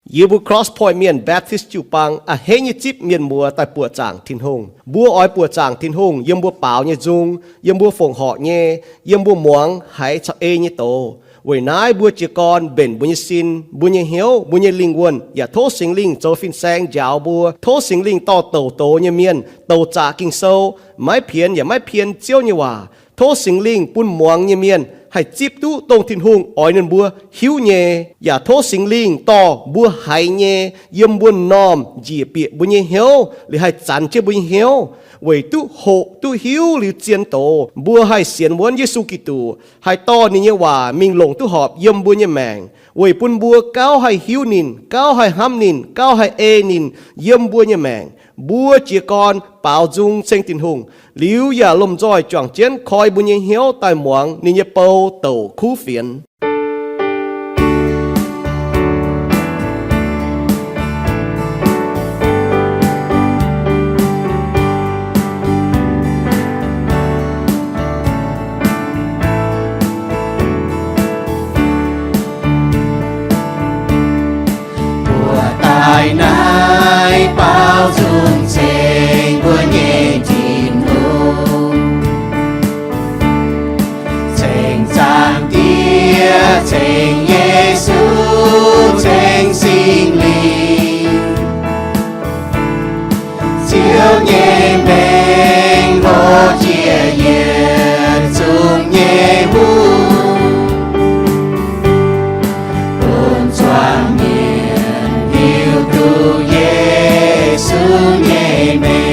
Yie mbuo Cross Point Mienh Baptist jiu-baang a'hneiv nyei zipv mienh muoz daaih buoqc zaangc Tin-Hungh. Mbuo oix buoqc zaangc Tin-Hungh yiem mbuo baaux nyei nzung, yiem mbuo fongc horc nyei, yiem mbuo muangx haiz caux ei nyei doz. Weic naaiv mbuo jiez gorn mbenc mbuo nyei sin, mbuo nyei hnyouv, mbuo nyei lingh wuonh, yaac tov Singx Lingh zoux fin-saeng njaaux mbuo. Tov Singx Lingh dorh douc doz nyei mienh, douc zaqc Ging-Sou, maiv pienx yaac maiv pien Ziouv nyei waac. Tov Singx Lingh bun muangx nyei mienh haih zipv duqv dongh Tin-Hungh oix ninh mbuo hiuv nyei, yaac tov Singx Lingh dorh mbuo haiz nyei yiem mbuo m'normh njiec bieqc mbuo nyei hnyouv, liuz haih zanx jienv mbuo nyei hnyouv, weic duqv hoqc duqv hiuv liuz zien doz, mbuo haih sienx wuonv Yesu Giduc, haih dorh ninh nyei waac mingh longc duqv horpc yiem mbuo nyei maengc, weic bun mbuo gauh haih hiuv ninh, gauh haih hnamv ninh, gauh haih ei ninh yiem mbuo nyei maengc. Mbuo jiez gorn baaux nzung ceng Tin-Hungh, liuz yaac lomh nzoih juangc jienv koi mbuo nyei hnyouv daaih muangx ninh nyei bou douc kuv fienx. Mbuo daaih naaiv baaux nzung ceng mbuo nyei Tin-Hungh, ceng Zaangc Diex, ceng Yesu, ceng Singx Lingh. Ziouv nyei mengh hlo jiex yietc zungv nyei hungh, bun zuangx mienh hiuv duqv Yesu nyei mengh.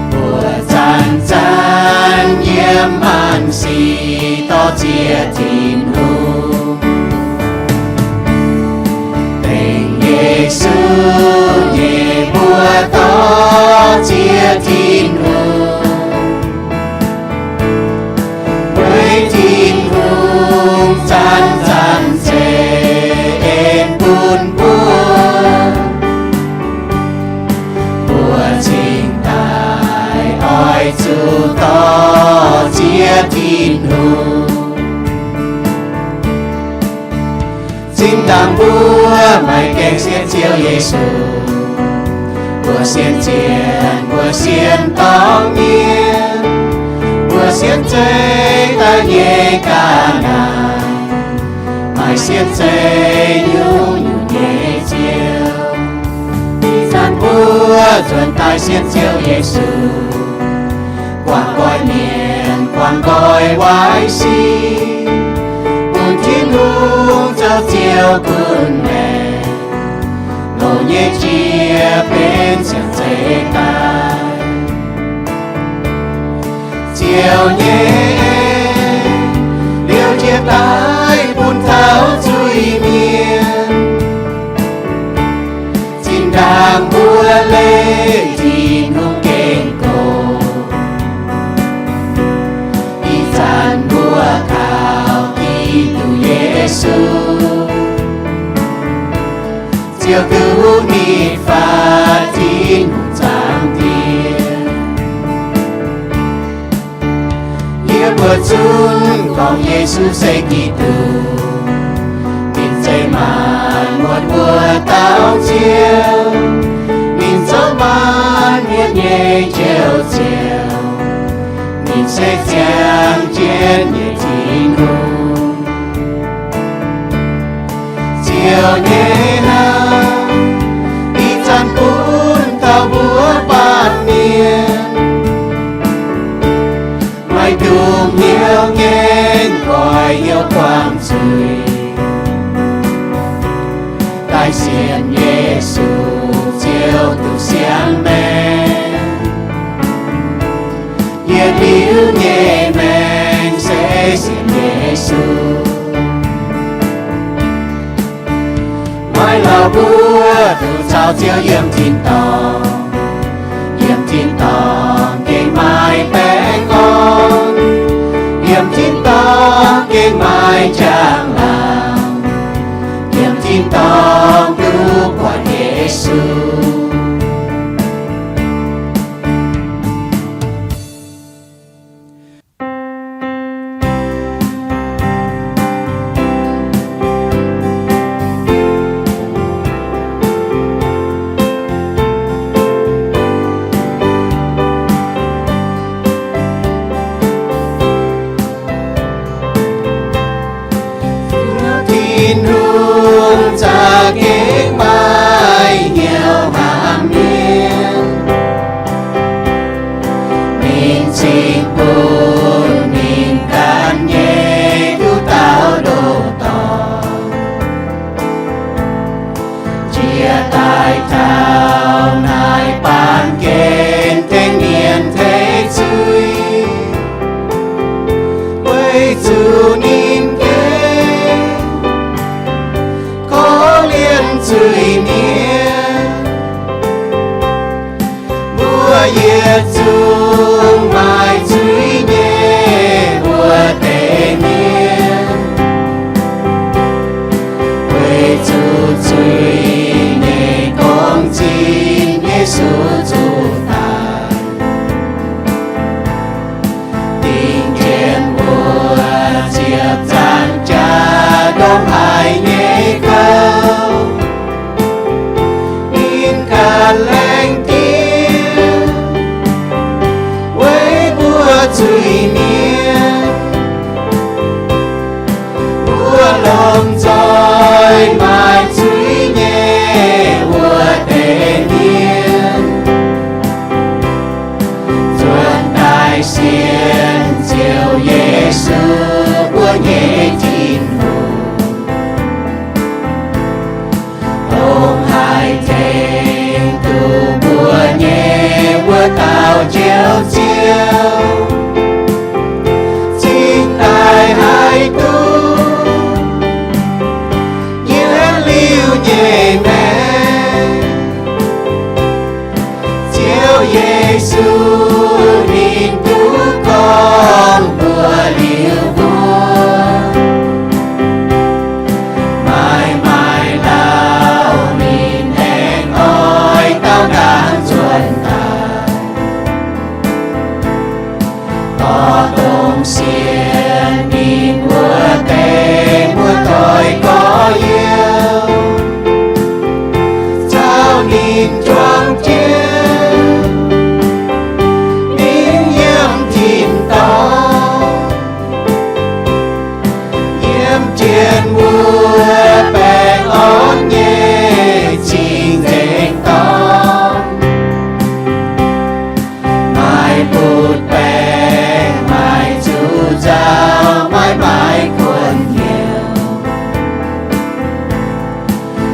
Mbuo zanc-zanc yiem maanc sic dorh ziex Tin-Hungh, dengv Yesu nyei mbuox dorh ziex Tin-Hungh. Weic Tin-Hungh zanc-zanc ceix en bun mbuo, mbuo cingx daaih oix zuqc dorh ziex Tin-Hungh. Zinh ndaangc mbuo maiv gaengh sienx Ziouv Yesu, mbuo sienx zienh, mbuo sienx dorngx mienh, mbuo sienx zeiv daaih nyei ga'naaiv, maiv sienx zeiv nyungc-nyungc nyei ziouv. Ih zanc mbuo nzuonx daaih sienx Ziouv Yesu, guangc nqoi mienh, guangc nqoi waaic sic, bun Tin-Hungh zoux Ziouv gunv maengc, loz nyei jiex benx siang zeiv daaih. Ziouv nyei en liouh jiex daaih bun taux zuiz-mienh. Zinh ndaangc mbuo leih Tin-Hungh gengh gox, ih zanc mbuo kaux Giduc Yesu, Ziouv duqv nitv faatv Tin-Hungh Zaangc Diex. Yie mbuo zunv gorngv Yesu se Giduc, ninh zeiz maanc muotc mbuo dauh Ziouv. Ninh zoux maanc mienh nyei Njoux Ziouv, ninh se ziangh jienv nyei Tin-Hungh. Ziouv nyei hnamv ih zanc bun taux mbuo baamh mienh, maiv dungx hnyouv ngaengc, oix hnyouv buangh zuiz, daaih sienx Yesu, Ziouv duqv siang maengc. Yietc liuz nyei maengc se sienx Yesu. Maiv lauh mbuo duqv caux Ziouv yiem tin-dorngh, yiem tin-dorngh gengh maaih baengh orn, yiem tin-dorngh gengh maaih njang-laangc, yiem tin-dorngh duqv buatc Yesu. zuiz-mienh. Mbuo yietc zungv maaih zuiz nyei wuov deix mienh, weic zuqc zuiz nyei gong-zinh Yesu zuqc daic. Dingc jienv wuov ziepc nzaangc jaax ndongc haaix nyei gouv, ninh ganh laengz jiex weic mbuo zuiz-mienh. Mbuo lomh nzoih maaih zuiz nyei wuov deix mienh, nzuonx daaih sienx Ziouv Yesu, mbuo nyei Tin-Hungh, dongh haih tengx duqv mbuo nyei wuov dauh Njoux Ziouv cingx daaih haih duqv yietc liuz nyei maengc. Ziouv Yesu ninh duqv gorngv mbuox liuz mbuo, maaih maaih lauh ninh aengx oix daaux ndaangc nzuonx daaih. Dorh dongh sienx ninh wuov deix muoz-doic gorx-youz, caux ninh juangc jienv ninh yiem tin-dorngh, yiem jienv wuov baengh orn nyei cing-nzengc dorngh. Maaih butv-baengc, maaih zuqc nzauh, maaih maaih kuonx hnyouv,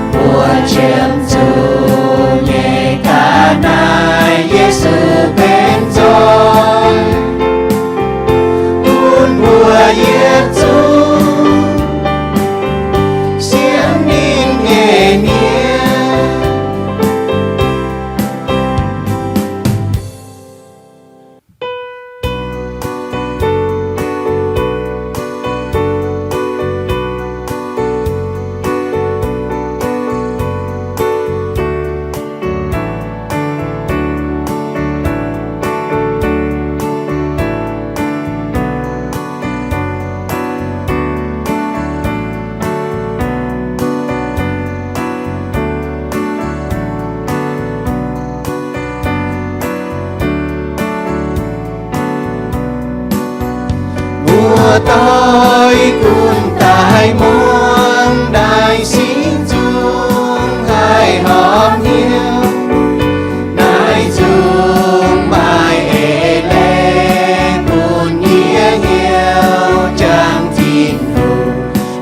mbuo qiemx zuqc nyei ga'naaiv Yesu benx nzoih bun mbuo yietc zungv sienx ninh nyei mienh. Muoz-doic gunv daaih muangx, naaiv singx zungv haih horpc hnyouv. Naaiv zungv maaih eix leiz bun yie hnyouv jangx Tin-Hungh.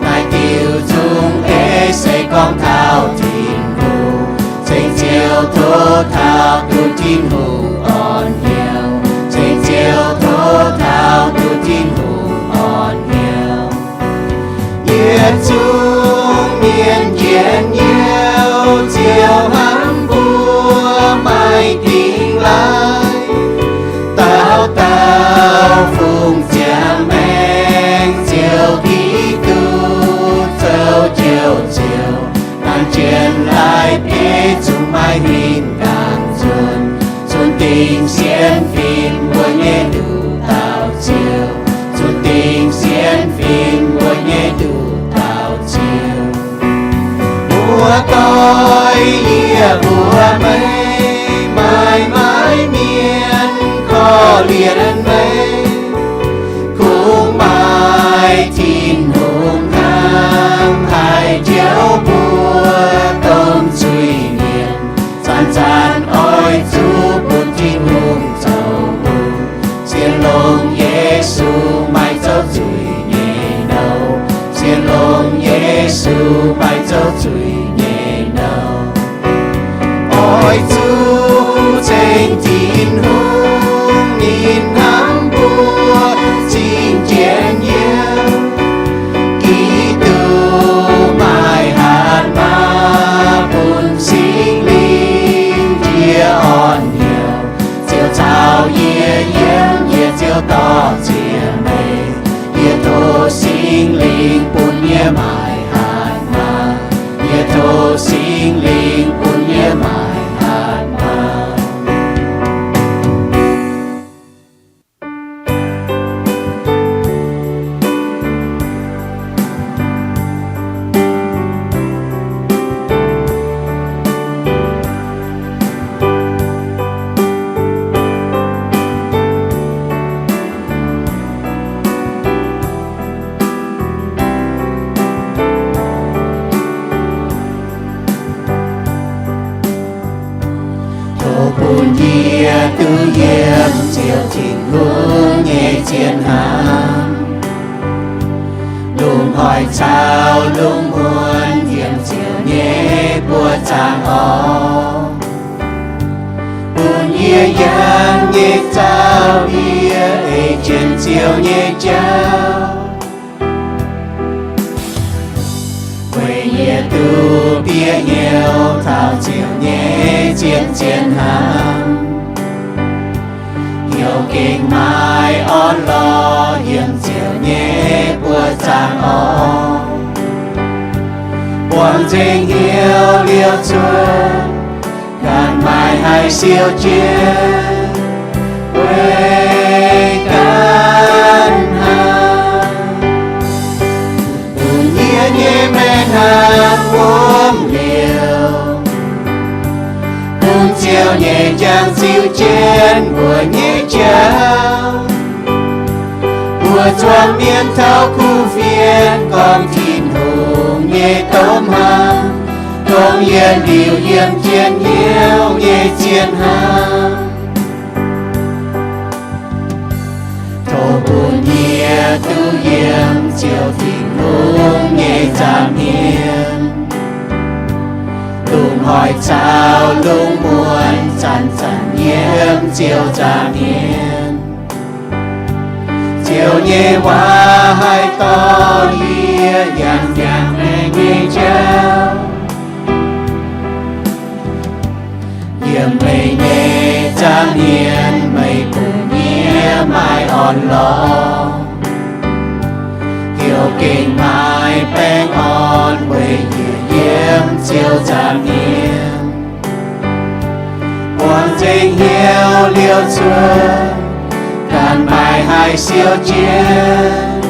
Naaiv diuc zungv ei se gorngv taux Tin-Hungh. Ceng Ziouv, tov taux duqv Tin-Hungh orn hnyouv. Ceng Ziouv, tov taux duqv Tin-Hungh orn hnyouv. Yietc zungv mienh njien-youh, Ziouv hnamv mbuo maaih dingh laaix. Dauh dauh fungx ziangh maengc Ziouv Giduc zoux Njoux Ziouv, nanc jienv laaix bieiv zungv maaih huingx gangh nzuonx. Zunc dingc sienx fim mbuo nyei nduqc dauh Ziouv. Zunc dingc sienx fim mbuo nyei nduqc dauh Ziouv. Muoz-doic, yie mbuox meih, maaih maaiz mienh korv-lienh meih, kungx maaih Tin-Hungh hnangv haaix njoux mbuo domh zuiz-mienh zanc-zanc oix zuqc bun Tin-Hungh zoux hungh. Sienx longx Yesu maaih zouv zuiz nyei nouh. Sienx longx Yesu maaih zouv zuiz nyei nouh. Oix zuqc ceng Tin-Hungh, ninh hnamv mbuo zingh njien-youh. Giduc maaih hatc maaz Ziec meih, yie tov Singx Lingh bun yie maaic hatc maah. Yie tov Singx Lingh bun yie maaic hatc maah. Tov bun yie duqv yiem Ziouv Tin-Hungh nyei zien hnamv, lungh hoic caux lungh muonz yiem Ziouv nyei buoz-zaangc orv. Bun yie yangh nyei zaux yie ei jienv Ziouv nyei jauv, weic yie duqv bieqc hnyouv taux Ziouv nyei zien, zien hnamv, heuc gengh maaih orn-lorqc yiem Ziouv nyei buoz-zaangc orv. Buangh nzengc hnyouv liouh cuotv, ganh maaih haih siou jienv, weic ganh hnangv. Bun yie nyei maengc hnaangx wuom liouh, bun Ziouv nyei jangx ziux jienv mbuo nyei jauv. Mbuo zuangx mienh taux kuv fienx gorngv Tin-Hungh nyei domh hnamv, dongh yietc liuz yiem jienv hnyouv nyei zien hnamv. Tov bun yie duqv yiem Ziouv Tin-Hungh nyei nza'hmien, lungh hoic caux lungh muonz zanc-zanc yiem Ziouv nza'hmien. Ziouv nyei waac haih dorh yie yangh yangh maengc nyei jauv. Yiem meih nyei nza'hmien meih bun yie maaih orn-lorqc, heuc gengh maaih baengh orn weic yie yiem Ziouv nza'hmien. Buangh nzengc hnyouv liouh cuotv, ganh maaih haih siou jienv,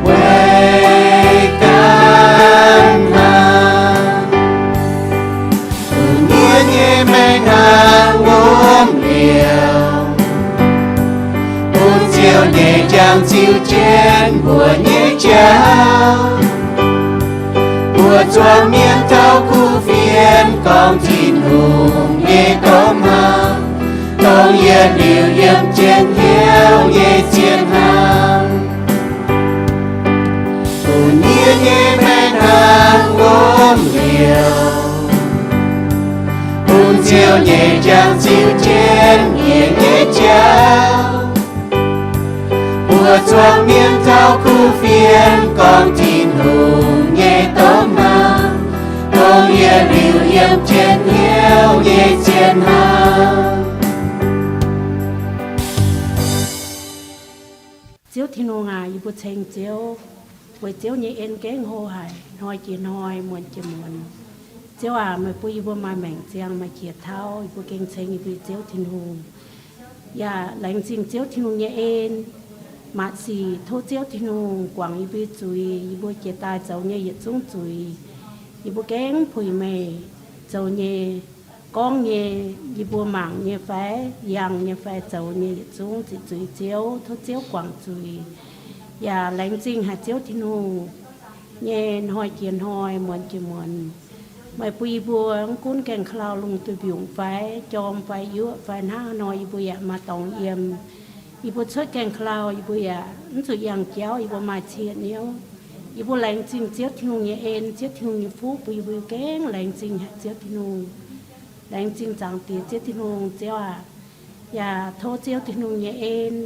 weic ganh hnangv. Bun yie nyei maengc hnaangx wuom liouh, bun Ziouv nyei jangx ziux jienv mbuo nyei jauv. Mbuo zuangx mienh taux kuv fienx gorngv Tin-Hungh nyei domh hnamv, dongh yietc liuz yiem jienv hnyouv nyei zien hnamv. Bun yie nyei maengc hnaangx wuom liouh, bun Ziouv nyei jangx ziux jienv yie nyei jauv. Mbuo zuangx mienh taux kuv fienx gorngv Tin-Hungh nyei domh hnamv, dongh yietc liuz yiem jienv hnyouv nyei zien hnamv. Ziouv Tin-Hungh aac, yie mbuo ceng Ziouv, weic Ziouv nyei en gengh hlo haic, hnoi jiex hnoi, muonz jiex muonz. Ziouv aac, meih bun yie mbuo maaih maengc ziangh, maaih qiex tauv, yie mbuo gengh ceng yie mbuo Ziouv Tin-Hungh. Yaac laengz zingh Ziouv Tin-Hungh nyei en. Maac sic tov Ziouv Tin-Hungh guangc yie mbuo zuiz, yie mbuo jiex daaih zoux nyei yietc zungv zuiz, yie mbuo gengh puix meih zoux nyei, gorngv nyei, yie mbuo mangc nyei fai yangh nyei fai zoux nyei yietc zungv ziqc zuiz Ziouv, tov Ziouv guangc zuiz. Yaac laengz zingh haic Ziouv Tin-Hungh nyei hnoi jiex hnoi, muonz jiex muonz. Meih bun yie mbuo mv gunv gaengh ka'lauh lungh duih mbiungc fai jorm fai yuoqv fai hnangv haaix nor, yie mbuo yaac maaih dorngx yiem. Yie mbuo cuotv gaengh ka'lauh, yie mbuo yaac mv zuqc yangh jauv, yie mbuo maaih cie niouv. Yie mbuo laengz zingh Ziouv Tin-Hungh nyei en, Ziouv Tin-Hungh nyei fuqv bun yie mbuo gengh laengz zingh haic Ziouv Tin-Hungh. Laengz zingh Zaangc Diex Ziouv Tin-Hungh, Ziouv aac. Yaac tov Ziouv Tin-Hungh nyei en.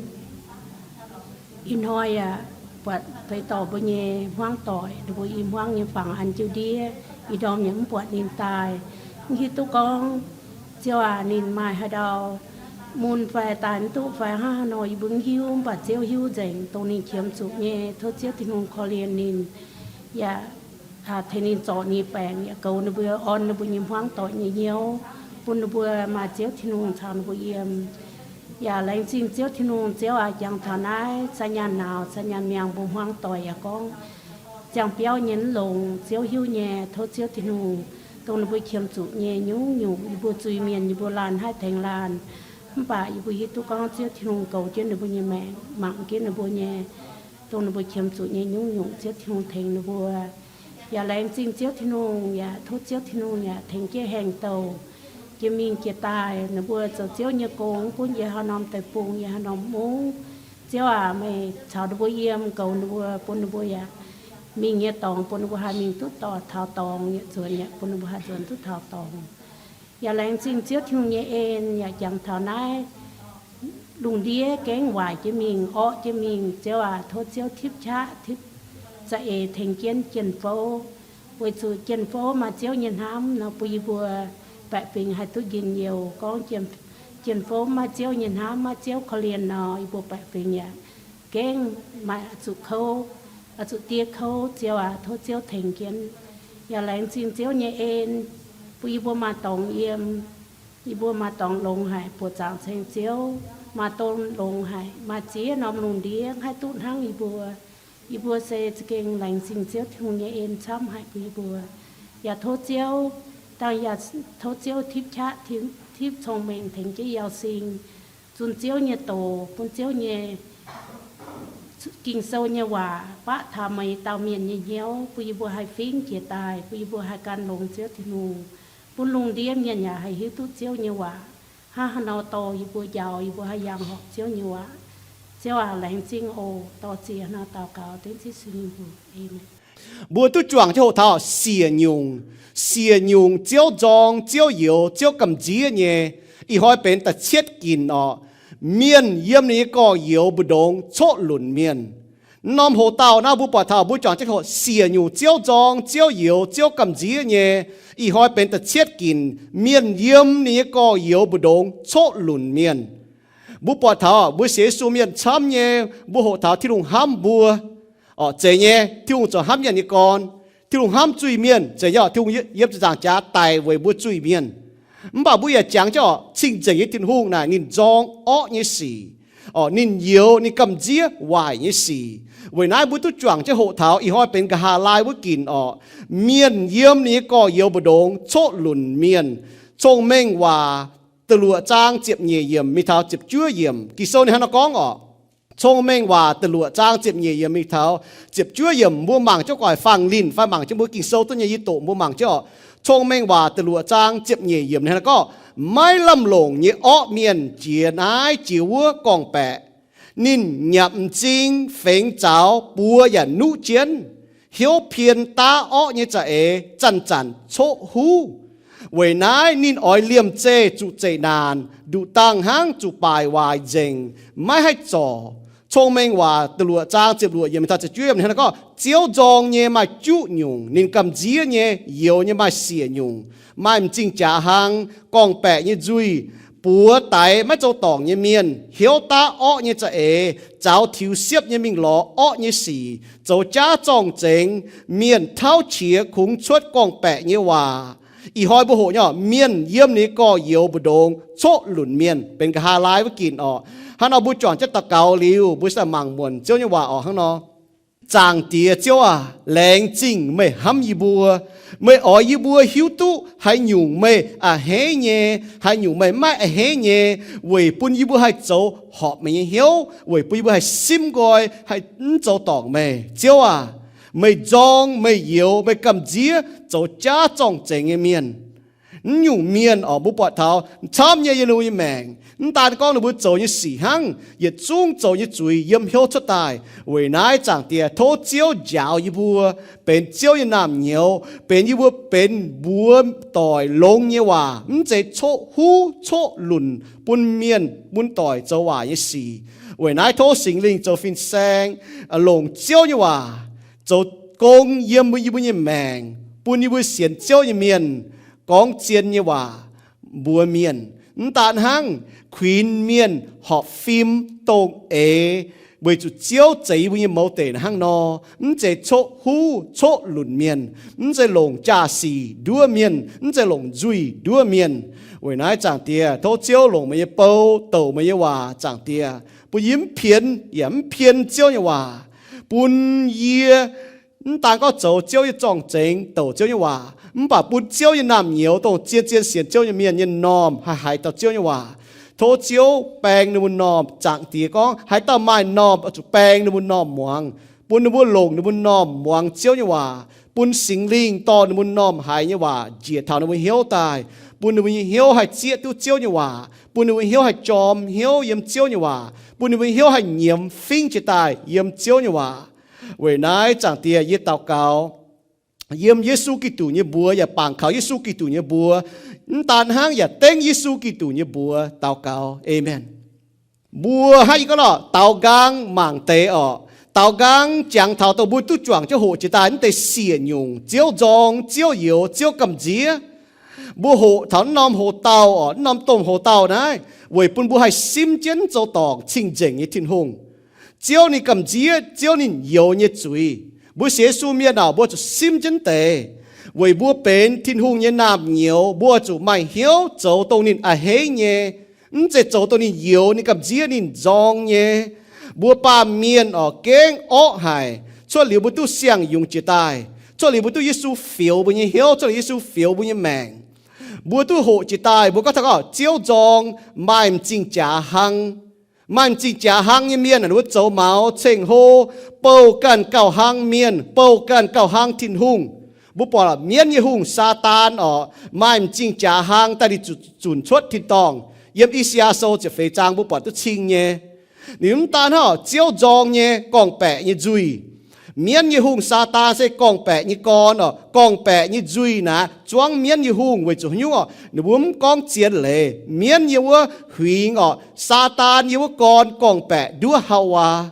Ih hnoi yaac buatc feix dorh mbuo nyei hmuangv doic, ninh mbuo i hmuangv nyei fangx an jiu ndiev, ih ndorm yaac mv buatc ninh daaih. Mv hiuv duqv gorngv, Ziouv aac, ninh maaih haaix ndau mun fai daaih mv duqv fai hnangv haaix nor yie mbuo mv hiuv, mv baac Ziouv hiuv nzengc, dongh ninh qiemx zuqc nyei. Tov Ziouv Tin-Hungh korv-lienh ninh, yaac tengx ninh zorc ninh baengc, yaac goux ninh mbuo, orn ninh mbuo nyei hmuangv doic nyei hnyouv, bun ninh mbuo maaih Ziouv Tin-Hungh caux ninh mbuo yiem. Yaac laengz zingh Ziouv Tin-Hungh. Ziouv aac, jangx taux naaiv sai nyaanh nauz, sai nyaanh miangh, mbuo hmuangv doic yaac gorngv ziangh biauv nyei mv longx. Ziouv hiuv nyei. Tov Ziouv Tin-Hungh, dongh ninh mbuo qiemx zuqc nyei nyungc-nyungc, yie mbuo zuiz-mienh, yie mbuo laanh haih tengx laanh, mv baac yie mbuo hiuv duqv gorngv Ziouv Tin-Hungh goux jienv ninh mbuo nyei maengc, mangc jienv ninh mbuo nyei, dongh ninh mbuo qiemx zuqc nyei nyungc-nyungc, Ziouv Tin-Hungh tengx ninh mbuo. Yaac laengz zingh Ziouv Tin-Hungh, yaac tov Ziouv Tin-Hungh yaac tengx jienv haengh douh jiex mingh jiex daaih. Ninh mbuo zoux Ziouv nyei gong, mv gunv yiem haaix norm deic-bung, yiem haaix norm mungv, Ziouv aac, meih caux ninh mbuo yiem, goux ninh mbuo, bun ninh mbuo yaac mingh nyei dorngx, bun ninh mbuo haih mingh duqv dorh taux dorngx, yietc nzuonx yaac bun ninh mbuo haih nzuonx duqv taux dorngx. Yaac laengz zingh Ziouv Tin-Hungh nyei en, yaac jangx taux naaiv lungh ndiev gengh waaic jienv mingh, orqv jienv mingh. Ziouv aac, tov Ziouv tipv qaqv, tipv za'eix tengx jienv jien-fouv, weic zuqc jien-fouv maaih Ziouv nyei hnamv nor, bun yie mbuo baeqc fingx haih duqv njien-youh. Gorngv jien-fouv maiv maaih Ziouv nyei hnamv, maiv maaih Ziouv korv-lienh nor, yie mbuo baeqc fingx yaac gengh maaih zuqc kouv, zuqc diev kouv. Ziouv aac, tov Ziouv tengx jienv. Yaac laengz zingh Ziouv nyei en, bun yie mbuo maaih dorngx yiem, yie mbuo maaih dorngx longx haic, buoqc zaangc ceng Ziouv, maaih dorngx longx haic, maaih ziex norm lungh ndiev haih duqv hnangv yie mbuo. Yie mbuo se za'gengh laengz zingh Ziouv Tin-Hungh nyei en camv haic bun yie mbuo. Yaac tov Ziouv, dangh yaac tov Ziouv tipv qaqv, tipv cong-mengh tengx jienv Yauh Sing, zunh Ziouv nyei doz, bun Ziouv nyei Ging-Sou nyei waac baqv taux meih dauh mienh nyei hnyouv, bun yie mbuo haih fingx jiex daaih, bun yie mbuo haih gan longx Ziouv Tin-Hungh, bun lungh ndiev mienh yaac haih hiuv duqv Ziouv nyei waac. Hnangv haaix nor dorh yie mbuo njaaux, yie mbuo haih yangh horpc Ziouv nyei waac. Ziouv aac, laengz zingh oc. Dorh ziex hnangv naaiv daux gaux dengv Yesu nyei mbuox. Aamen. Mbuo duqv juangc jienv hoqc taux siec nyungc, siec nyungc Ziouv nzorng, Ziouv youx, Ziouv gamh nziev nyei. Ih hnoi benx da'cietv ginc orqc. Mienh yiem ninh nyei gorx-youz mbu'ndongx coqv lunc mienh. Norm hoc dauh naaiv mbuo buatc taux mbuo juangc jienv hoqc siec nyungc Ziouv nzorng, Ziouv youx, Ziouv gamh nziev nyei. Ih hnoi benx da'cietv ginc, mienh yiem ninh nyei gorx-youz mbu'ndongx coqv lunc mienh. Mbuo buatc taux mbuo sienx Yesu mienh camv nyei, mbuo hoqc taux Tin-Hungh hnamv mbuo. Orqc, zeiz nyei, Tin-Hungh zoux hnamv mienh nyei gorn. Tin-Hungh hnamv zuiz-mienh, zeiz nyei, Tin-Hungh yiem ziepc nzaangc jaax daic weic mbuo zuiz-mienh. Mv baac mbuo yaac jangx jienv orqc, cing-nzengc nyei Tin-Hungh naaic ninh nzorng orqv nyei sic, orqc, ninh youx, ninh gamh nziev waaic nyei sic. Weic naaiv mbuo duqv juangc jienv hoqc taux ih hnoi benx nqa'haav laai wuov ginc orqc, mienh yiem ninh nyei gorx-youz mbu'ndongx coqv lunc mienh. Cong-Mengh Waac da'luoqc zaang ziepc nyeic yiemc mingh taux ziepc juov yiemc. Ging-Sou ninh hnangv nor gorngv orqc. Cong-Mengh Waac da'luoqc zaang ziepc nyeic yiemc mingh taux ziepc juov yiemc, mbuo mangc jienv guaax fangx linh fai mangc jienv mbuo Ging-Sou duqv nyei, yie doqc mbuo mangc jienv orqc. Cong-Mengh Waac da'luoqc zaang ziepc nyeic yiemc ninh hnangv nor gorngv, maiv lamh longc nyei orqv mienh jiex naaiv jiex wuov gorngv-baeqc. Ninh nyanc m'zing fengx zaux buoz yaac nuqv jienv, hnyouv pien daav orqv nyei za'eix zanc-zanc coqv huv. Weic naaiv ninh oix liemh zeih zuqc zeqc naanc, nduqc dangh hnangv zuqc baaic waaic nzengc, maiv haih zorc. Cong-Mengh Waac da'luoqc zaang ziepc luoqc yiemc mingh taux ziepc juov yiemc ninh hnangv nor gorngv, Ziouv nzorng nyei maaih juqv nyungc, ninh gamh nziev nyei, youx nyei maaih siec nyungc. Maaih m'zing jaax hlang, gorngv-baeqc nyei nzuih, buoz daix maiv zoux dorngc nyei mienh, hnyouv daav orqv nyei za'eix, zaux tiux siepv nyei mingh lorz orqv nyei sic, zoux jaav zorng-zengx. Mienh tauv qiex kungx cuotv gorngv-baeqc nyei waac. Ih hnoi mbuo hoqc nyei orqc, mienh yiem ninh nyei gorx-youz mbu'ndongx coqv lunc mienh, benx nqa'haav laai wuov ginc orqc. Hnangv nor mbuo juangc jienv daux gaux liuz, mbuo se mangc muonc Ziouv nyei waac orqc hnangv nor. Zaangc Diex Ziouv aac, laengz zingh meih hnamv yie mbuo. Meih oix yie mbuo hiuv duqv haaix nyungc meih a'hneiv nyei, haaix nyungc meih maiv a'hneiv nyei, weic bun yie mbuo haih zoux horpc meih nyei hnyouv, weic bun yie mbuo haih simv nqoi, haih mv zoux dorngc meih. Ziouv aac, meih nzorng, meih youx, meih gamh nziev zoux jaav zorng-zengx nyei mienh. Mv nyungc mienh orqc, mbuo buatc taux camv nyei yiem mbuo nyei maengc. Mv daan gorngv ninh mbuo zoux nyei sic hnangv, yietc zungv zoux nyei zuiz yiem hnyouv cuotv daaih. Weic naaiv Zaangc Diex tov Ziouv njaaux yie mbuo benx Ziouv nyei naamh nyouz, benx yie mbuo benx mbuox doic longx nyei waac, mv zeiz coqv huv coqv lunc bun mienh bun doic zoux waaic nyei sic. Weic naaiv tov Singx Lingh zoux fin-saeng longc Ziouv nyei waac zoux gong yiem yie mbuo nyei maengc, bun yie mbuo sienx Ziouv nyei mienh gorngv zien nyei waac mbuox mienh. Mv daan hnangv, kuinx mienh horpc fim dongh eix, weic zuqc Ziouv zeix mbuo nyei mouz deic hnangv nor. Mv zeiz coqv huv coqv lunc mienh, mv zeiz longc jaa-sic nduov mienh, mv zeiz longc nzuih nduov mienh. Weic naaiv Zaangc Diex, tov Ziouv longc meih nyei bou douc meih nyei waac, Zaangc Diex, bun yie mv pienx yaac mv pien Ziouv nyei waac, bun yie mv daan gorngv zoux Ziouv nyei zorng-zengx, douc Ziouv nyei waac, mv baac bun Ziouv nyei naamh nyouz dongh zien-zien sienx Ziouv nyei mienh nyei m'normh haih haiz dauh Ziouv nyei waac. Tov Ziouv baeng ninh mbuo m'normh. Zaangc Diex gorngv haaix dauh maaih m'normh oix zuqc baeng ninh mbuo m'normh muangx, bun ninh mbuo longc ninh mbuo m'normh muangx Ziouv nyei waac, bun Singx Lingh dorh ninh mbuo m'normh haiz nyei waac njiec taux ninh mbuo hnyouv daaih, bun ninh mbuo nyei hnyouv haih zieqv duqv Ziouv nyei waac, bun ninh mbuo hnyouv haih jorm hnyouv yiem Ziouv nyei waac, bun ninh mbuo hnyouv haih nyiemz fingv jiez daaih yiem Ziouv nyei waac. Weic naaiv Zaangc Diex, yie daux gaux yiem Yesu Giduc nyei mbuox yaac bangc kaux Yesu Giduc nyei mbuox, mv daan hnangv yaac dengv Yesu Giduc nyei mbuox daux gaux. Aamen. Mbuo hnangv yie gorngv lorqc, daaux nqaang mangc deix orqc, daaux nqaang jangx taux dongh mbuo duqv juangc jienv hoqc jiex daaih naaiv deix siec nyungc, Ziouv nzorng, Ziouv youx, Ziouv gamh nziev. Mbuo hoqc taux naaiv norm hoc-dauh orqc, naaiv norm domh hoc-dauh naaiv, weic bun mbuo haih simv jienv zoux dorngc cing-nzengc nyei Tin-Hungh. Ziouv ninh gamh nziev, Ziouv ninh youx nyei zuiz. Mbuo sienx Yesu mienh orqc, mbuo zuqc simv jienv deix. Weic mbuo benx Tin-Hungh nyei naamh nyouz, mbuo zuqc maaih hnyouv zoux dongh ninh a'hneiv nyei, mv zeiz zoux dongh ninh youx, ninh gamh nziev, ninh nzorng nyei. Mbuo baamh mienh orqc, gengh orqv haic. Cuotv liuz mbuo duqv siang-yungz jiex daaih, cuotv liuz mbuo duqv Yesu fioux mbuo nyei hnyouv, cuotv liuz Yesu fioux mbuo nyei maengc, mbuo duqv hoqc jiex daaih, mbuo gorngv taux gorngv Ziouv nzorng, maaih m'zing jaax hlang. Maaih m'zing jaax hlang nyei mienh, ninh mbuo zoux maux ceng-hlo, bouh ganh gauh hlang mienh, bouh ganh gauh hlang Tin-Hungh. Mbuo buatc mienv nyei hungh, Saadaan orqc, maaih m'zing jaax hlang daaih, ninh zunc cuotv tin-dorngh. Yiem I^saa^yaa Sou ziepc feix zaang mbuo buatc duqv cing nyei. Ninh mv daan hnangv, Ziouv nzorng nyei gorngv-baeqc nyei nzuih. Mienv nyei hungh, Saadaan, se gorngv-baeqc nyei gorn orqc, gorngv-baeqc nyei nzuih naaic zuangv mienv nyei hungh. Weic zuqc haaix nyungc orqc? Ninh mbuo mv gorngv zien leiz. Mienv nyei wuov huingx orqc, Saadaan nyei wuov gorn gorngv-baeqc nduov Haawaa.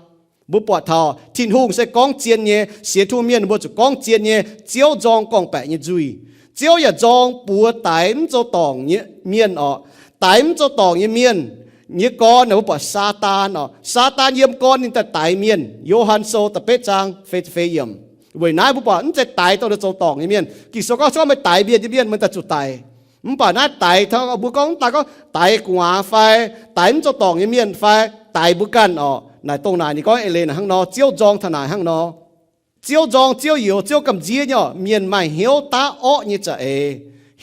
Mbuo buatc taux Tin-Hungh se gorngv zien nyei, sienx Tin-Hungh mienh ninh mbuo zuqc gorngv zien nyei. Ziouv nzorng gorngv-baeqc nyei nzuih. Ziouv yaac nzorng buoz daix mv zoux dorngc nyei mienh orqc. Daix mv zoux dorngc nyei mienh nyei gorn naaic, mbuo buatc Saadaan orqc. Saadaan yiem gorn ninh daaih daix mienh. Yo^han Sou da'betv zaang feix ziepc feix yiemc. Weic naaiv mbuo buatc mv zeiz daix dongh ninh zoux dorngc nyei mienh. Ging-Sou gorngv, se gorngv meih daix mienh nyei mienh, meih daaih zuqc daic. Mv baac naaiv daix taux mbuo gorngv, mv daaih gorngv daix gu'nguaaz fai daix mv zoux dorngc nyei mienh fai daix mbuo ganh orqc. Naaic dongh naaic ninh gorngv eix leiz naaic hnangv nor, Ziouv nzorng taux naaic hnangv nor. Ziouv nzorng, Ziouv youx, Ziouv gamh nziev nyei orqc, mienh maaih hnyouv daav orqv nyei za'eix.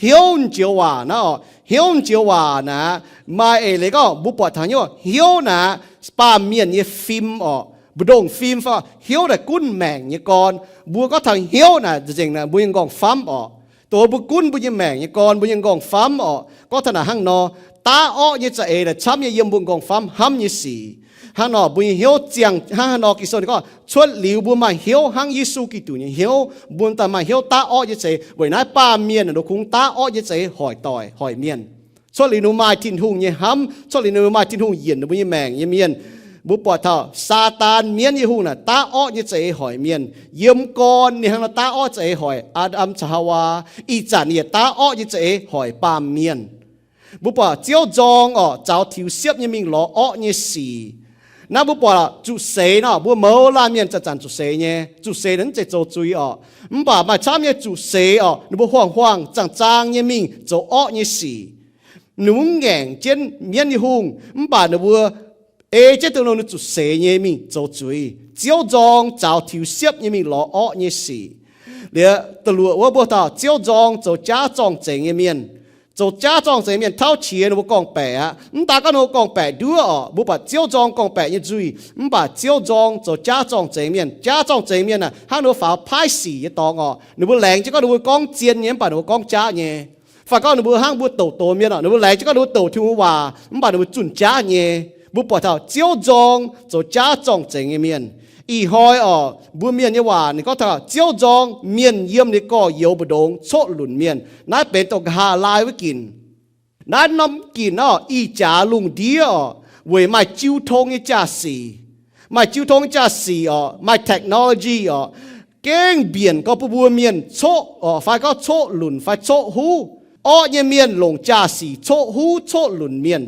Hnyouv njoux waac naaiv orqc, hnyouv njoux waac naaic maaih eix leiz gorngv mbuo buatc taux hnyouv, hnyouv naaic baamh mienh nyei fim orqc, mbu'ndongx fim fai hnyouv naaic gunv maengc nyei gorn. Mbuo gorngv taux hnyouv naaic nzengc naaic mbuo nyei nqorngv-famv orqc. Dongh mbuo gunv mbuo nyei maengc nyei gorn, mbuo nyei nqorngv-famv orqc. Gorngv taux naaic hnangv nor, daav orqv nyei za'eix naaic camv nyei yiem mbuo nqorngv-famv hnamv nyei sic. Hnangv nor mbuo nyei hnyouv ziangh hnangv haaix nor, Ging-Sou ninh gorngv cuotv liuz mbuo maaih hnyouv hnangv Yesu Giduc nyei hnyouv, mbuo daaih maaih hnyouv daav orqv nyei za'eix. Weic naaiv baamh mienh ninh mbuo kungx daav orqv nyei za'eix hoic doic hoic mienh. Cuotv liuz ninh mbuo maaih Tin-Hungh nyei hnamv, cuotv liuz ninh mbuo maaih Tin-Hungh yienc ninh mbuo nyei maengc nyei mienh. Mbuo buatc taux Saadaan, mienv nyei hungh naaic, daav orqv nyei za'eix hoic mienh. Yiem gorn ninh hnangv nor daav orqv za'eix hoic Aa^ndam caux Haawaa. Ih zanc ninh yaac daav orqv nyei za'eix hoic baamh mienh. Mbuo buatc Ziouv nzorng orqc, zaux tiux siepv nyei mingh lorz orqv nyei sic. Naaiv mbuo buatc zuqc seix nor, mbuo mouz laanh mienh zanc-zanc zuqc seix nyei. Zuqc seix naaic mv zeiz zoux zuiz orqc, mv baac maaih camv nyei zuqc seix orqc, ninh mbuo huaang-huaang zaang-zaang nyei mingh zoux orqv nyei sic. Ninh mbuo mv ngaengc jienv mienv nyei hungh, mv baac ninh mbuo ei jienv dongh ninh zuqc seix nyei mingh zoux zuiz. Ziouv nzorng, zaux tiux siepv nyei mingh lorz orqv nyei sic. Liuz da'luoqc wuov mbuo taux Ziouv nzorng zoux jaav zorng-zengx nyei mienh. Zoux jaav zorng-zengx mienh tauv qiex ninh mbuo gorngv-baeqc aqv. Mv daan gorngv ninh mbuo gorngv-baeqc nduov orqc, mbuo buatc Ziouv nzorng gorngv-baeqc nyei nzuih, mv baac Ziouv nzorng zoux jaav zorng-zengx mienh. Jaav zorng-zengx mienh aah, hnangv ninh mbuo faaux paaiv sic nyei dorngx orqc. Ninh mbuo laengz jienv gorngv ninh mbuo gorngv zien nyei, mv baac ninh mbuo gorngv jaav nyei. Fai gorngv ninh mbuo hnangv mbuo douc doz mienh orqc, ninh mbuo laengz jienv gorngv ninh mbuo douc Tin-Hungh waac, mv baac ninh mbuo zunh jaav nyei. Mbuo buatc taux Ziouv nzorng zoux jaav zorng-zengx nyei mienh. Ih hnoi orqc, mbuo mienh nyei waac ninh gorngv taux Ziouv nzorng mienh yiem ninh gorx-youz mbu'ndongx coqv lunc mienh. Naaiv benx dongh nqa'haav laai wuov ginc. Naaiv norm ginc orqc, ih jaax lungh ndiev orqc, weic maaih jiu tong nyei jaa-sic. Maaih jiu tong nyei jaa-sic orqc, maaih technology orqc, gengh mbienc gorx bun mbuo mienh coqv orqc, fai gorngv coqv lunc fai coqv huv. Orqv nyei mienh longc jaa-sic coqv huv coqv lunc mienh.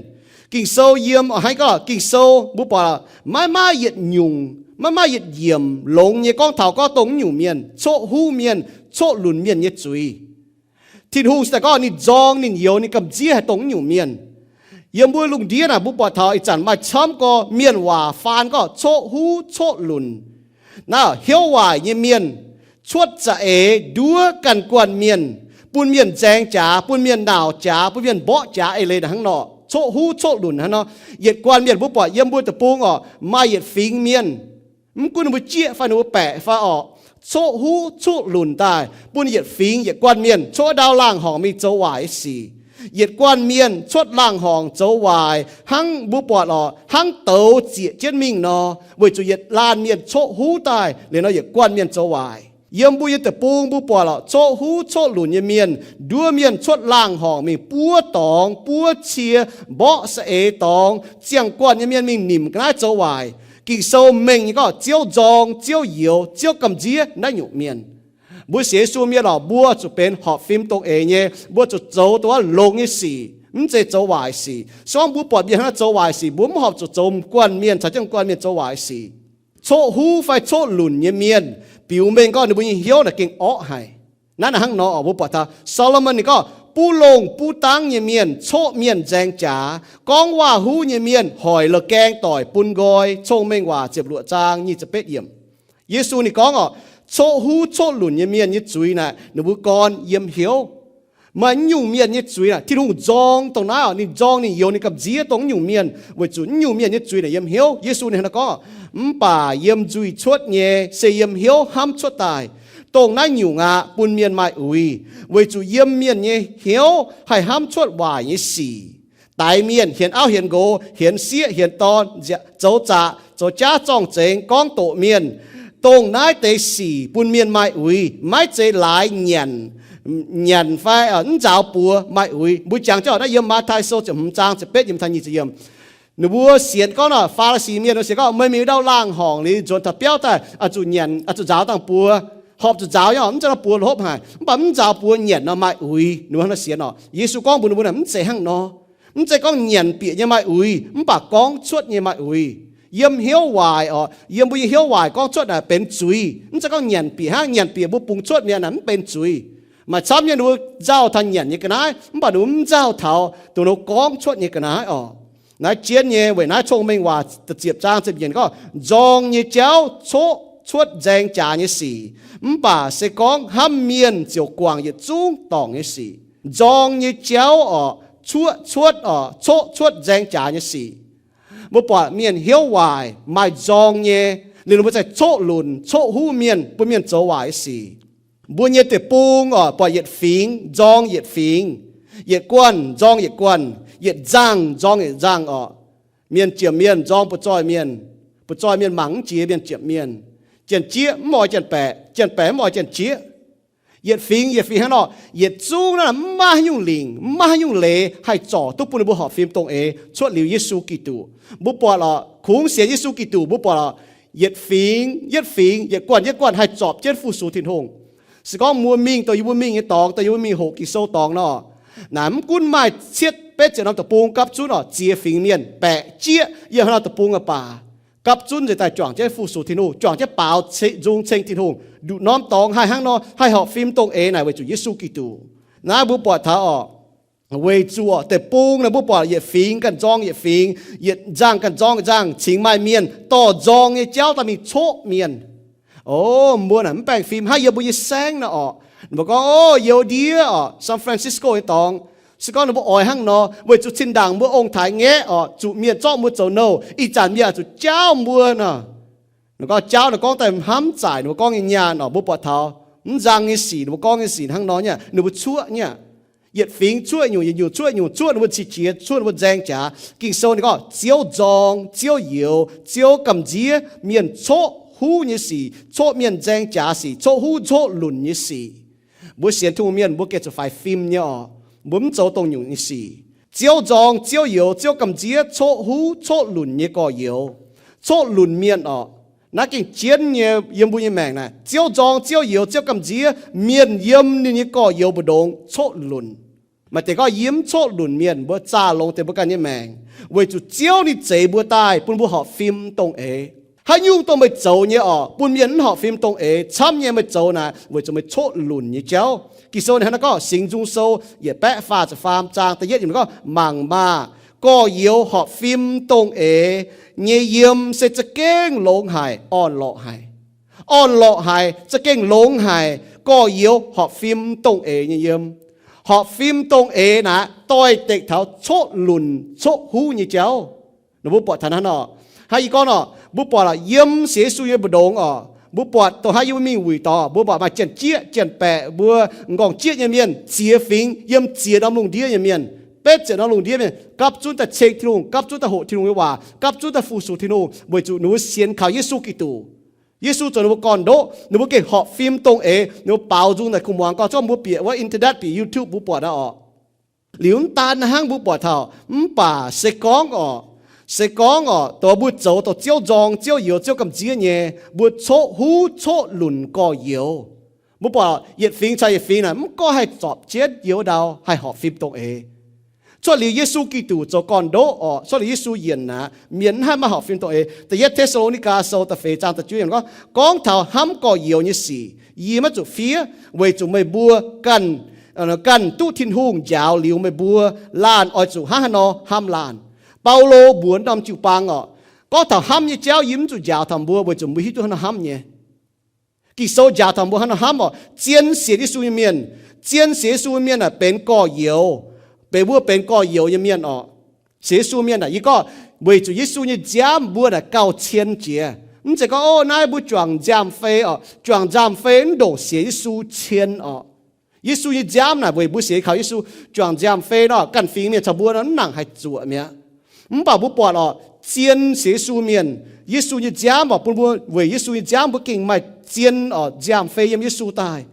Ging-Sou yiem, hnangv gorngv Ging-Sou mbuo buatc maiv maaih yietc nyungc, maiv maaih yietc yiemc longx nyei gorngv taux gorngv dongh naaiv nyungc mienh coqv huv mienh, coqv lunc mienh nyei zuiz. Tin-Hungh se daaih gorngv ninh nzorng ninh youz ninh gamh nziev haih dongh naaiv nyungc mienh. Yiem mbuo lungh ndiev naaic mbuo buatc taux ih zanc maaih camv gorx mienh waac faan gorngv coqv huv coqv lunc. Naaiv hnyouv waaic nyei mienh cuotv za'eix nduov ganh guanh mienh, bun mienh nzaeng jaax, bun mienh nauc jaax, bun mienh mborqv jaax eix leiz hnangv nor, coqv huv coqv lunc hnangv nor. Yietc guanh mienh mbuo buatc yiem mbuo deic-bung orqc, maaih yietc fingx mienh, mv gunv ninh mbuo jieqv fai ninh mbuo baeqc fai orqc, coqv huv coqv lunc daaih bun yietc fingx yietc guanh mienh coqv ndau laangh horngc mingh zoux waaic nyei sic. Yietc guanh mienh cuotv laangh horngc zoux waaic hnangv mbuo buatc orqc, hnangv douz zieqc jienv mingh nor, weic zuqc yietc laanh mienh coqv huv daaih liuz nor yietc guanh mienh zoux waaic. Yiem mbuo nyei deic-bung mbuo buatc orqc, coqv huv coqv lunc nyei mienh, nduov mienh cuotv laangh horngc mingh buov dorngx, buov cie, mborqv saeng-eix dorngx, ziangh guanh nyei mienh mingh nimc ga'naaiv zoux waaic. Ging-Sou mengh nyei gorngv Ziouv nzorng, Ziouv youz, Ziouv gamh nziev naaiv nyungc mienh. Mbuo sienx Yesu mienh orqc, mbuo zuqc benx horpc fim dongh eix nyei, mbuo zuqc zoux dongh wuov longx nyei sic, mv zeiz zoux waaic sic. Se gorngv mbuo buatc mienh hnangv naaiv zoux waaic sic, mbuo mv horpc zuqc zoux guanh mienh caux jienv guanh mienh zoux waaic sic. Coqv huv fai coqv lunc nyei mienh biux mengh gorngv ninh mbuo nyei hnyouv naaic gengh orqv haic. Naaiv naaic hnangv nor orqc, mbuo buatc taux Saa^lo^morn ninh gorngv, buv longh buv dangv nyei mienh coqv mienh nzaeng jaax, gorngv waac-huv nyei mienh hoic la'gaeng doic bun nqoi. Cong-Mengh Waac ziepc luoqc zaang nyic ziepc betv yiemc. Yesu ninh gorngv orqc, coqv huv coqv lunc nyei mienh nyei zuiz naaic ninh mbuo gorn yiem hnyouv. Maaih naaiv nyungc mienh nyei zuiz naaic Tin-Hungh nzorng dongh naaiv orqc, ninh nzorng ninh youz ninh gamh nziev dongh naaiv nyungc mienh, weic zuqc naaiv nyungc mienh nyei zuiz naaic yiem hnyouv. Yesu ninh hnangv naaiv gorngv, mv baac yiem nzuih cuotv nyei se yiem hnyouv hnamv cuotv daaih. Dongh naaiv nyungc aqv bun mienh maaih uix, weic zuqc yiem mienh nyei hnyouv haih hnamv cuotv waaic nyei sic. Daix mienh, hienx auv hienx nqox, hienx sieqv hienx dorn, zoux zaqc, zoux jaav zorng-zengx, gorngv doqc mienh. Dongh naaiv deix sic bun mienh maaih uix, maiv zeiz laaix nyanc, nyanc fai mv nzaaux buoz maaih uix. Mbuo jangx jienv naaiv yiem Matv^tai Sou ziepc hmz zaang ziepc betv yiem taux nyic ziepc yiemc. Ninh mbuo sienx gorngv nor, Faa^li^si mienh sienx gorngv meih mingh ndau laangh horngc liuz nzuonx taux biauv daaih, zuqc nyanc, zuqc nzaaux dangh buoz, horpc zuqc nzaaux nyei, mv zeiz nor buoz hopv haic, mv baac mv nzaaux buoz nyanc nor maaih uix. Ninh mbuo hnangv nor sienx orqc. Yesu gorngv mbuox ninh mbuo naaic mv zeiz hnangv nor. Mv zeiz gorngv nyanc bieqc nyei maaih uix, mv baac gorngv cuotv nyei maaih uix. Yiem hnyouv waaic orqc, yiem mbuo nyei hnyouv waaic gorngv cuotv naaic benx zuiz. Mv zeiz gorngv nyanc bieqc hnangv, nyanc bieqc mbuo bungx cuotv mi'aqv naaic mv benx zuiz. Maaih camv nyei ninh mbuo nzauh taux nyanc nyei ga'naaiv, mv baac ninh mbuo mv nzauh taux dongh ninh mbuo gorngv cuotv nyei ga'naaiv orqc. Naaiv jienv nyei weic naaiv Cong-Mengh Waac ziepc zaang ziepc yietc gorngv, nzorng nyei jauv coqv cuotv nzaeng jaax nyei sic, mv baac se gorngv hnamv mienh ziouc guangc yietc zungv dorngc nyei sic. Nzorng nyei jauv orqc, cuotv cuotv orqc, coqv cuotv nzaeng jaax nyei sic. Mbuo buatc mienh hnyouv waaic maaih nzorng nyei, liuz ninh mbuo zaih coqv lunc coqv huv mienh, bun mienh zoux waaic nyei sic. Mbuo nyei deic-bung orqc, buatc yietc fingx nzorng yietc fingx, yietc guanh nzorng yietc guanh, yietc nzangc nzorng yietc nzangc orqc. Mienh ziepc mienh nzorng butv-zoih mienh, butv-zoih mienh mangc mv jiex mienh ziepc mienh. Janx-jieqv mv oix janx-baeqc, janx-baeqc mv oix janx-jieqv. Yietc fingx yietc fingx hnangv nor, yietc zungv naaiv mv maaih haaix nyungc lingc, mv maaih haaix nyungc leiz haih zorc duqv bun ninh mbuo horpc fim dongh eix cuotv liuz Yesu Giduc. Mbuo buatc orqc, kungx sienx Yesu Giduc, mbuo buatc orqc, yietc fingx yietc fingx, yietc guanh yietc guanh haih zorpc jienv fu-sux Tin-Hungh. Se gorngv mbuo mingh dongh yie mbuo mingh nyei dorngx, dongh yie mbuo mingh hoqc Ging-Sou dorngx nor, naaic mv gunv maaih cietv betv ziepc norm deic-bung gapv zunv orqc, ziex fingx mienh, baeqc jieqv yiem haaix norm deic-bung aqv baac, gapv zunv nzengc daaih juangc jienv fu-sux Tin-Hungh, juangc jienv baaux nzung ceng Tin-Hungh. Nduqc norm dorngx haih hnangv nor haih horpc fim dongh eix naaic weic zuqc Yesu Giduc. Naaiv mbuo buatc taux orqc, weic zuqc deic-bung naaic mbuo buatc yietc fingx ganh nzorng yietc fingx, yietc nzangc ganh nzorng yietc nzangc, cingx maaih mienh dorh nzorng nyei jauv daaih mingh coqv mienh. O, mbuo naaic mv baengh fim hnangv yiem mbuo nyei saengv naaic orqc. Ninh mbuo gorngv, o, youz ndiev orqc, San Francisco nyei dorngx, se gorngv ninh mbuo oix hnangv nor, weic zuqc zinh ndaangc mbuo ong-taaix ngaeqv orqc, zuqc mienh zorqv mbuo zoux nouh, ih zanc mienh zuqc jaauv mbuo nor. Ninh gorngv jaauv, ninh gorngv daaih hnamv zaaic ninh mbuo gorngv nyei nyaanh orqc, mbuo buatc taux mv nzang nyei sic, ninh mbuo gorngv nyei sic hnangv nor nyei, ninh mbuo cuoqv nyei. Yietc fingx cuoqv nyungc, yietc nyungc cuoqv nyungc, cuoqv ninh mbuo cing-jiex, cuoqv ninh mbuo nzaeng jaax. Ging-Sou ninh gorngv Ziouv nzorng, Ziouv youz, Ziouv gamh nziev mienh coqv huv nyei sic, coqv mienh nzaeng jaax sic, coqv huv coqv lunc nyei sic. Mbuo sienx Tin-Hungh mienh mbuo gengh zuqc faix fim nyei orqc. Mbuo mv zoux dongh nyungc nyei sic. Ziouv nzorng, Ziouv youz, Ziouv gamh nziev coqv huv coqv lunc nyei gorx-youz, coqv lunc mienh orqc. Naaiv gengh jienv nyei yiem mbuo nyei maengc naaic. Ziouv nzorng, Ziouv youz, Ziouv gamh nziev mienh yiem ninh nyei gorx-youz mbu'ndongx coqv lunc. Maaih deix gorngv yie mv coqv lunc mienh, mbuo zaah longx deix mbuo ganh nyei maengc, weic zuqc Ziouv ninh zeix mbuo daaih bun mbuo horpc fim dongh eix. Haaix nyungc dongh meih zoux nyei orqc, bun mienh mv horpc fim dongh eix camv nyei, meih zoux naaic weic zuqc meih coqv lunc nyei jauv. Ging-Sou ninh hnangv naaiv gorngv, Singx Nzung Sou yietc baeqv faah ziepc faam zaang da'yietv yiemc gorngv, mangc maah! Gorx-youz horpc fim dongh eix nyei yiem se za'gengh longx haic, orn-lorqc haic. Orn-lorqc haic, za'gengh longx haic, gorx-youz horpc fim dongh eix nyei yiem. Horpc fim dongh eix naaic doix-dekc taux coqv lunc coqv huv nyei jauv. Ninh mbuo buatc taux hnangv nor, hnangv yie gorngv nor, mbuo buatc lorqc, yiem sienx Yesu nyei mbu'ndongx orqc, mbuo buatc dongh hnangv yie mbuo mingh wuic dorngx, mbuo buatc maaih janx-jieqv janx-baeqc, mbuo m'nqorngv-jieqv nyei mienh, ziex fingx, yiem ziex norm lungh ndiev nyei mienh, betv ziepc norm lungh ndiev mienh, gapv zunv daaih ceng Tin-Hungh, gapv zunv daaih hoqc Tin-Hungh nyei waac, gapv zunv daaih fu-sux Tin-Hungh weic zuqc ninh mbuo sienx kaux Yesu Giduc. Yesu zoux ninh mbuo gorn-ndoqv, ninh mbuo gengh horpc fim dongh eix, ninh mbuo baaux nzung naaic kuh muangx gorngv, zorqv mbuo bieqc wuov internet, bieqc YouTube, mbuo buatc aqv orqc. Liuz mv daan hnangv mbuo buatc taux, mv baac se gorngv orqc, se gorngv orqc, dongh mbuo zoux dongh Ziouv nzorng, Ziouv youx, Ziouv gamh nziev nyei, mbuo coqv huv coqv lunc gorx-youz. Mbuo buatc yietc fingx caux yietc fingx naaic mv gorngv haih zorpc jienv youz ndau, haih horpc fim dongh eix. Cuotv liuz Yesu Giduc zoux gorn-ndoqv orqc, cuotv liuz Yesu yienc aqv, mienh mv haih maaih horpc fim dongh eix. Da'yietv Te^saa^lo^ni^gaa Sou da'feix zaang da'juov yiemc gorngv, gorngv taux hnamv gorx-youz nyei sic, yie maiv zuqc fiev, weic zuqc meih mbuo ganh, ganh duqv Tin-Hungh njaaux liuz meih mbuo, laanh oix zuqc hnangv haaix nor hnamv laanh. Baulo mbuox norm jiu-baang orqc, gorngv taux hnamv nyei jauv yie mv zuqc njaaux taux mbuo, weic zuqc mbuo hiuv duqv haaix nor hnamv nyei. Ging-Sou njaaux taux mbuo hnangv nor hnamv orqc, zien sienx Yesu nyei mienh. Zien sienx Yesu nyei mienh aah, benx gorx-youz. Benx mbuo benx gorx-youz nyei mienh orqc. Sienx Yesu mienh aah, yie gorngv weic zuqc Yesu nyei nziaamv mbuo naaic gauh cien jiex. Mv zeiz gorngv, o, naaiv mbuo juangc nziaamv-fei orqc, juangc nziaamv-fei mv ndongc sienx Yesu cien orqc. Yesu nyei nziaamv naaic weic mbuo sienx kaux Yesu juangc nziaamv-fei nor, ganh fingx mienh caux mbuo nor mv nangc haih zuoqc mi'aqv. Mv baac mbuo buatc orqc, zien sienx Yesu mienh, Yesu nyei nziaamv orqc, bun mbuo weic Yesu nyei nziaamv mbuo gengh maaih zien orqc nziaamv-fei yiem Yesu daaih.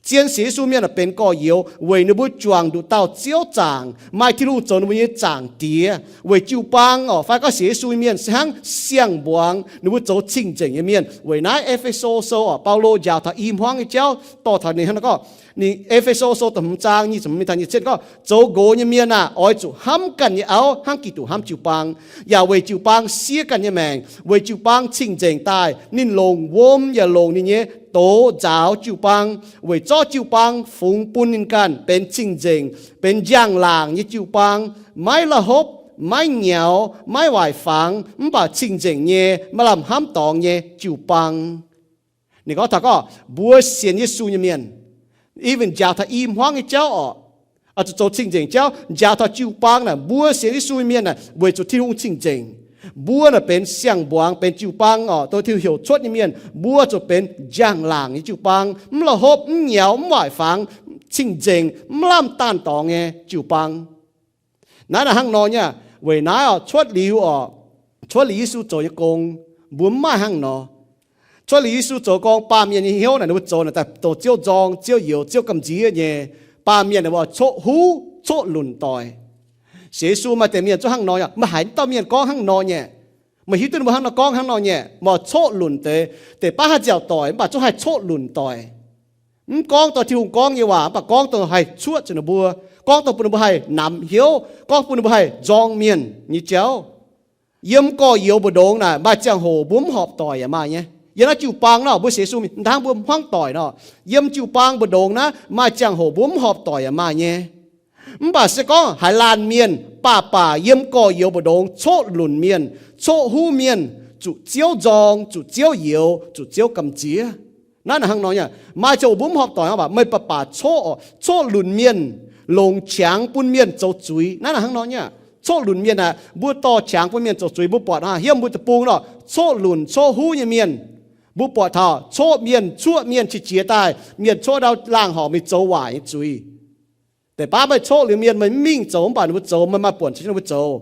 Zien sienx Yesu mienh aah, benx gorx-youz weic ninh mbuo juangc nduqc dauh Ziouv zaangc, maaih Tin-Hungh zoux ninh mbuo nyei Zaangc Diex. Weic jiu-baang orqc, fai gorngv sienx Yesu nyei mienh se hnangv siang-mbuangz, ninh mbuo zoux cing-nzengc nyei mienh. Weic naaiv E^fe^so Sou orqc, Baulo njaaux taux i hmuangv nyei jauv dorh taux ninh hnangv nor gorngv, ninh E^fe^so Sou da'hmz zaang nyic ziepc hmz mingh taux nyic ziepc gorngv, zoux nqox nyei mienh aah, oix zuqc hnamv ganh nyei auv hnangv Giduc hnamv jiu-baang, yaac weic jiu-baang siev ganh nyei maengc, weic jiu-baang cing-nzengc daaih. Ninh longc wuom yaac longc ninh nyei doz nzaaux jiu-baang, weic zorqv jiu-baang fungx bun ninh ganh benx cing-nzengc, benx njang-laangc nyei jiu-baang, maiv la'hopv, maiv nyaux, maiv waaic fangx, mv baac cing-nzengc nyei, maaih lamh hnamv dorngx nyei jiu-baang. Ninh gorngv taux gorngv mbuo sienx Yesu nyei mienh, even njaaux taux i hmuangv nyei jauv orqc, oix zuqc zoux cing-nzengc jauv, njaaux taux jiu-baang naaic, mbuo sienx Yesu nyei mienh naaic weic zuqc Tin-Hungh cing-nzengc. Mbuo naaic benx siang-mbuangz, benx jiu-baang orqc, dongh Tin-Hungh heuc cuotv nyei mienh, mbuo zuqc benx njang-laangc nyei jiu-baang, mv la'hopv, mv nyaux, mv waaic fangx, cing-nzengc, mv lamh daanh dorngx nyei jiu-baang. Naaiv naaic hnangv nor nyei aqv. Weic naaiv orqc, cuotv liuz orqc, cuotv liuz Yesu zoux nyei gong, mbuo mv maaih hnangv nor. Cuotv liuz Yesu zoux gong, baamh mienh nyei hnyouv naaic ninh mbuo zoux naaic daaih dongh Ziouv nzorng, Ziouv youx, Ziouv gamh nziex nyei. Baamh mienh ninh mbuo coqv huv coqv lunc doic. Sienx Yesu maaih deix mienh zungv hnangv nor nyei aqv. Meih haiz dauh mienh gorngv hnangv nor nyei, meih hiuv duqv ninh mbuo hnangv nor gorngv hnangv nor nyei, meih coqv lunc deix. Deix baav haih nziaauc doic mv baac zungv haih coqv lunc doic. Mv gorngv dongh Tin-Hungh gorngv nyei waac, mv baac gorngv dongh haih cuoqv zuqc ninh mbuo, gorngv dongh bun ninh mbuo haih namx hnyouv, gorngv bun ninh mbuo haih nzorng mienh nyei jauv. Yiem gorx-youz mbu'ndongx naaic maaih ziangh hoc mbuo mv horpc doic yaac maaih nyei. Yiem naaiv jiu-baang nor, mbuo sienx Yesu mingh, dangv mbuo hmuangv doic nor, yiem jiu-baang mbu'ndongx naaiv maaih ziangh hoc mbuo mv horpc doic yaac maaih nyei. Mv baac se gorngv haaix laanh mienh baac baac yiem gorx-youz mbu'ndongx coqv lunc mienh, coqv huv mienh, zuqc Ziouv nzorng, zuqc Ziouv youx, zuqc Ziouv gamh nziex. Naaiv naaic hnangv nor nyei aqv. Maaih ziangh hoc mbuo mv horpc doic hnangv, mv baac baac coqv, coqv lunc mienh, longc qangx bun mienh zoux zuiz. Naaiv naaic hnangv nor nyei aqv. Coqv lunc mienh aeqv, mbuo dorh qangx bun mienh zoux zuiz. Mbuo buatc hnangv haaix yiem mbuo deic-bung nor, coqv lunc coqv huv nyei mienh, mbuo buatc taux coqv mienh, cuoqv mienh qiex jiez daaih, mienh coqv ndau laangh horngc mingh zoux waaic nyei zuiz. Deix baav meih coqv liuz mienh, meih mv mingh zoux, mv baac ninh mbuo zoux, meih maaih buonc caux jienv ninh mbuo zoux.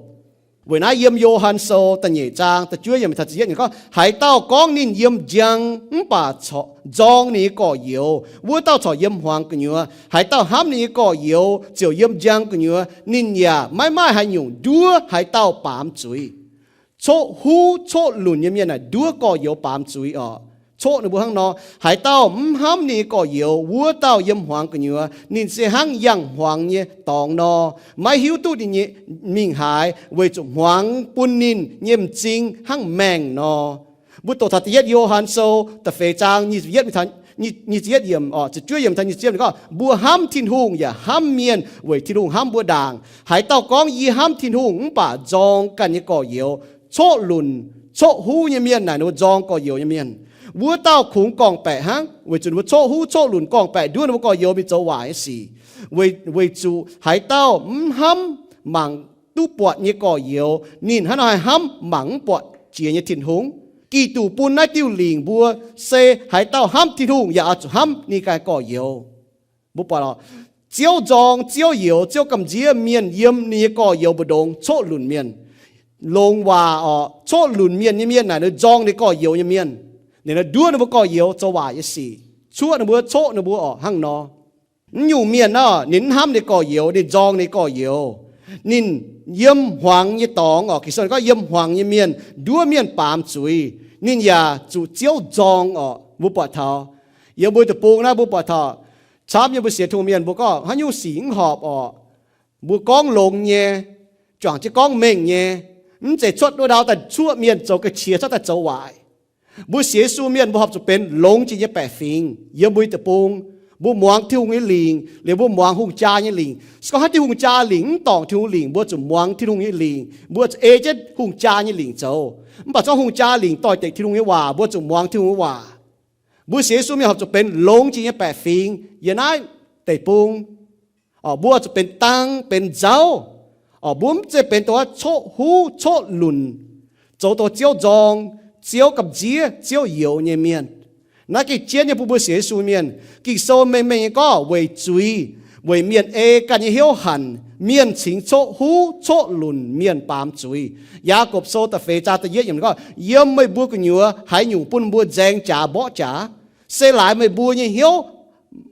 Weic naaiv yiem Yo^han Sou da'nyeic zaang da'juov yiemc taux da'yietv yiemc gorngv, haaix dauh gorngv ninh yiem njang mv baac corc nzorng ninh nyei gorx-youz, wuov dauh corc yiem hmuangx gu'nyuoz. Haaix dauh hnamv ninh nyei gorx-youz ziouc yiem njang gu'nyuoz, ninh yaac maiv maaih haaix nyungc nduov haaix dauh baamz zuiz. Coqv huv coqv lunc nyei mienh naaic nduov gorx-youz baamz zuiz orqc. coqv ninh mbuo hnangv nor. Haaix dauh mv hnamv ninh nyei gorx-youz, wuov dauh yiem hmuangx gu'nyuoz ninh se hnangv yangh hmuangx nyei dorngx nor, maiv hiuv duqv ninh nyei mingh haaix, weic zuqc hmuangx bun ninh nyei m'zing hnangv maengh nor. Mbuo doqc taux da'yietv Yo^han Sou da'feix zaang nyic ziepc yietv yiemc, nyic ziepc yietv yiemc, nyic ziepc yietv yiemc gorngv, mbuo hnamv Tin-Hungh yaac hnamv mienh weic Tin-Hungh hnamv mbuo ndaangc. Haaix dauh gorngv, Yie hnamv Tin-Hungh, mv baac nzorng ganh nyei gorx-youz, coqv lunc, coqv huv nyei mienh naaic ninh mbuo nzorng gorx-youz nyei mienh. Wuov dauh kungx gorngv-baeqc hnangv, weic zuqc ninh mbuo coqv huv coqv lunc gorngv-baeqc nduov ninh mbuo gorx-youz mingh zoux waaic nyei sic. Weic, weic zuqc haaix dauh mv hnamv mangc duqv buatc nyei gorx-youz, ninh hnangv nor haih hnamv mangc mv buatc jiex nyei Tin-Hungh. Giduc bun naaiv diuh lingc mbuo se haaix dauh hnamv Tin-Hungh yaac oix zuqc hnamv ninh ganh gorx-youz. Mbuo buatc lorqc, ziouv nzorng, ziouv youz, ziouv gamh nziev mienh yiem ninh nyei gorx-youz mbu'ndongx coqv lunc mienh. Longx waac orqc, coqv lunc mienh nyei mienh naaic ninh nzorng ninh gorx-youz nyei mienh. Ninh nduov ninh mbuo gorx-youz zoux waaic nyei sic, cuoqv ninh mbuo, coqv ninh mbuo orqc hnangv nor. Mv nyungc mienh naaic, ninh mv hnamv ninh gorx-youz, ninh nzorng ninh gorx-youz. Ninh yiem hmuangx nyei dorngx orqc, Ging-Sou gorngv yiem hmuangx nyei mienh nduov mienh baamz zuiz, ninh yaac zuqc ziouv nzorng orqc. Mbuo buatc taux yiem mbuo deic-bung naaiv, mbuo buatc taux camv nyei mbuo sienx Tin-Hungh mienh, mbuo gorngv haaix nyungc sic mv horpc orqc, mbuo gorngv longx nyei, juangc jienv gorngv mengh nyei, mv zeiz cuotv wuov ndau daaih cuoqv mienh zoux ga'qiex cuotv daaih zoux waaic. Mbuo sienx Yesu mienh mbuo horpc zuqc benx longx jiex nyei baeqc fingx yiem mbuo nyei deic-bung. Mbuo muangx Tin-Hungh nyei lingc, liuz mbuo muangx hungh jaa nyei lingc. Se gorngv haaix diuh hungh jaa lingc mv dorngc Tin-Hungh lingc, mbuo zuqc muangx Tin-Hungh nyei lingc, mbuo zuqc ei jienv hungh jaa nyei lingc zoux. Mv baac se gorngv hungh jaa lingc doix-dekc Tin-Hungh nyei waac, mbuo zuqc muangx Tin-Hungh nyei waac. Mbuo sienx Yesu mienh horpc zuqc benx longx jiex nyei baeqc fingx yiem naaiv deic-bung. Orqc, mbuo zuqc benx dang, benx nzauv. Orqc, mbuo mv zeiz benx dongh coqv huv coqv lunc, zoux dongh ziouv nzorng, ziouv gamh nziev, ziouv youz nyei mienh. Naaiv gengh jienv nyei bun mbuo sienx Yesu mienh. Ging-Sou mengh mengh nyei gorngv weic zuiz, weic mienh ei ganh nyei hnyouv hanc, mienh cingx coqv huv coqv lunc mienh baamz zuiz. Yaagorpc Sou da'feix zaang da'yietv yiemc gorngv, yiem meih mbuo gu'nyuoz haaix nyungc bun mbuo nzaeng jaax mborqv jaax? Se laaix meih mbuo nyei hnyouv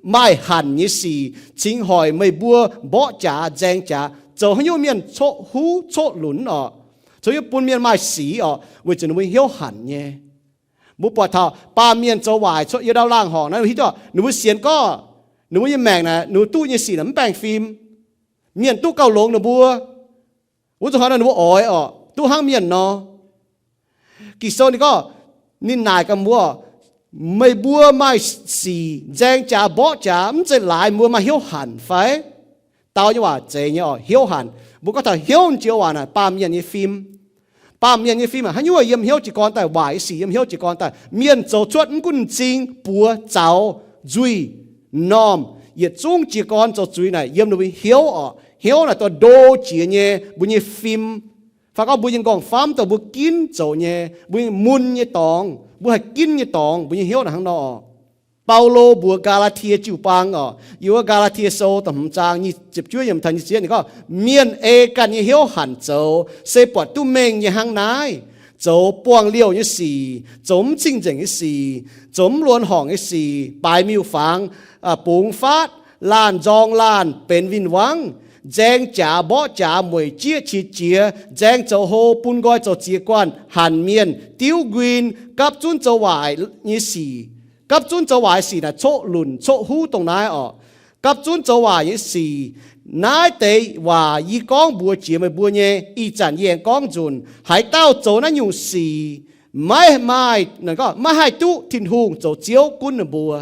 maaih hanc nyei sic cingx hoic meih mbuo mborqv jaax nzaeng jaax. Zoux haaix nyungc mienh coqv huv coqv lunc orqc? Zoux haaix nyungc bun mienh maaih sic orqc? Weic zuqc ninh mbuo hnyouv hanc nyei. Mbuo buatc taux baamh mienh zoux waaic cuotv yiem ndau laangh horngc naaiv, hiuv duqv ninh mbuo sienx gorngv ninh mbuo nyei maengc naaic, ninh mbuo duqv nyei sic naaic mv baengh fim. Mienh duqv gauh longx ninh mbuo, wuov zuqc hnoi nor ninh mbuo oix orqc, duqv hnangv mienh nor. Ging-Sou ninh gorngv, ninh naaic gaax mbuo, meih mbuo maaih sic nzaeng jaax mborqv jaax mv zeiz laaix mbuo maaih hnyouv hanc fai? Dau nyei waac zeiz nyei orqc, hnyouv hanc. Mbuo gorngv taux hnyouv jiex waac naaic, baamh mienh nyei fim. Baamh mienh nyei fim aac, haaix nyungc yiem hnyouv jiez gorn daaih, waaic nyei sic yiem hnyouv jiez gorn daaih, mienh zoux cuotv mv gunv m'zing, buoz, zaux, nzuih, m'normh, yietc zungv jiez gorn zoux zuiz naaic yiem ninh mbuo hnyouv orqc. Hnyouv naaic dorh ndo jiex nyei mbuo nyei fim. Fai gorngv mbuo nyei nqorngv-famv dongh mbuo ginv zoux nyei, mbuo nyei mun nyei dorngx, mbuo haih ginv nyei dorngx, mbuo nyei hnyouv naaic hnangv nor orqc. Baulo mbuox Gaa^laa^tie jiu-baang orqc, yiem wuov Gaa^laa^tie Sou da'hmz zaang nyic ziepc juov yiemc taux nyic ziepc yietv ninh gorngv, mienh ei ganh nyei hnyouv hanc zoux se buatc duqv mengh nyei hnangv naaiv, zoux buangh liouh nyei sic, zoux mv cing-nzengc nyei sic, zoux mv luonx horngc nyei sic, baaix miuc-fangx, bungx faatv, laanh nzorng laanh, benx win-wangv, nzaeng jaax mborqv jaax, mueic jieqv qiex jiez, nzaeng zoux hlo, bun nqoi zoux ziex guanh, hanc mienh, diuv nquin, gapv zunv zoux waaic nyei sic. Gapv zunv zoux waaic sic naaic coqv lunc coqv huv dongh naaiv orqc. Gapv zunv zoux waaic nyei sic. Naaiv deix waac yie gorngv mbuox jiex meih mbuo nyei, ih zanc yie aengx gorngv nzunc. Haaix dauh zoux naaiv nyungc sic maiv maaih, maiv haih duqv Tin-Hungh zoux Ziouv gunv ninh mbuo.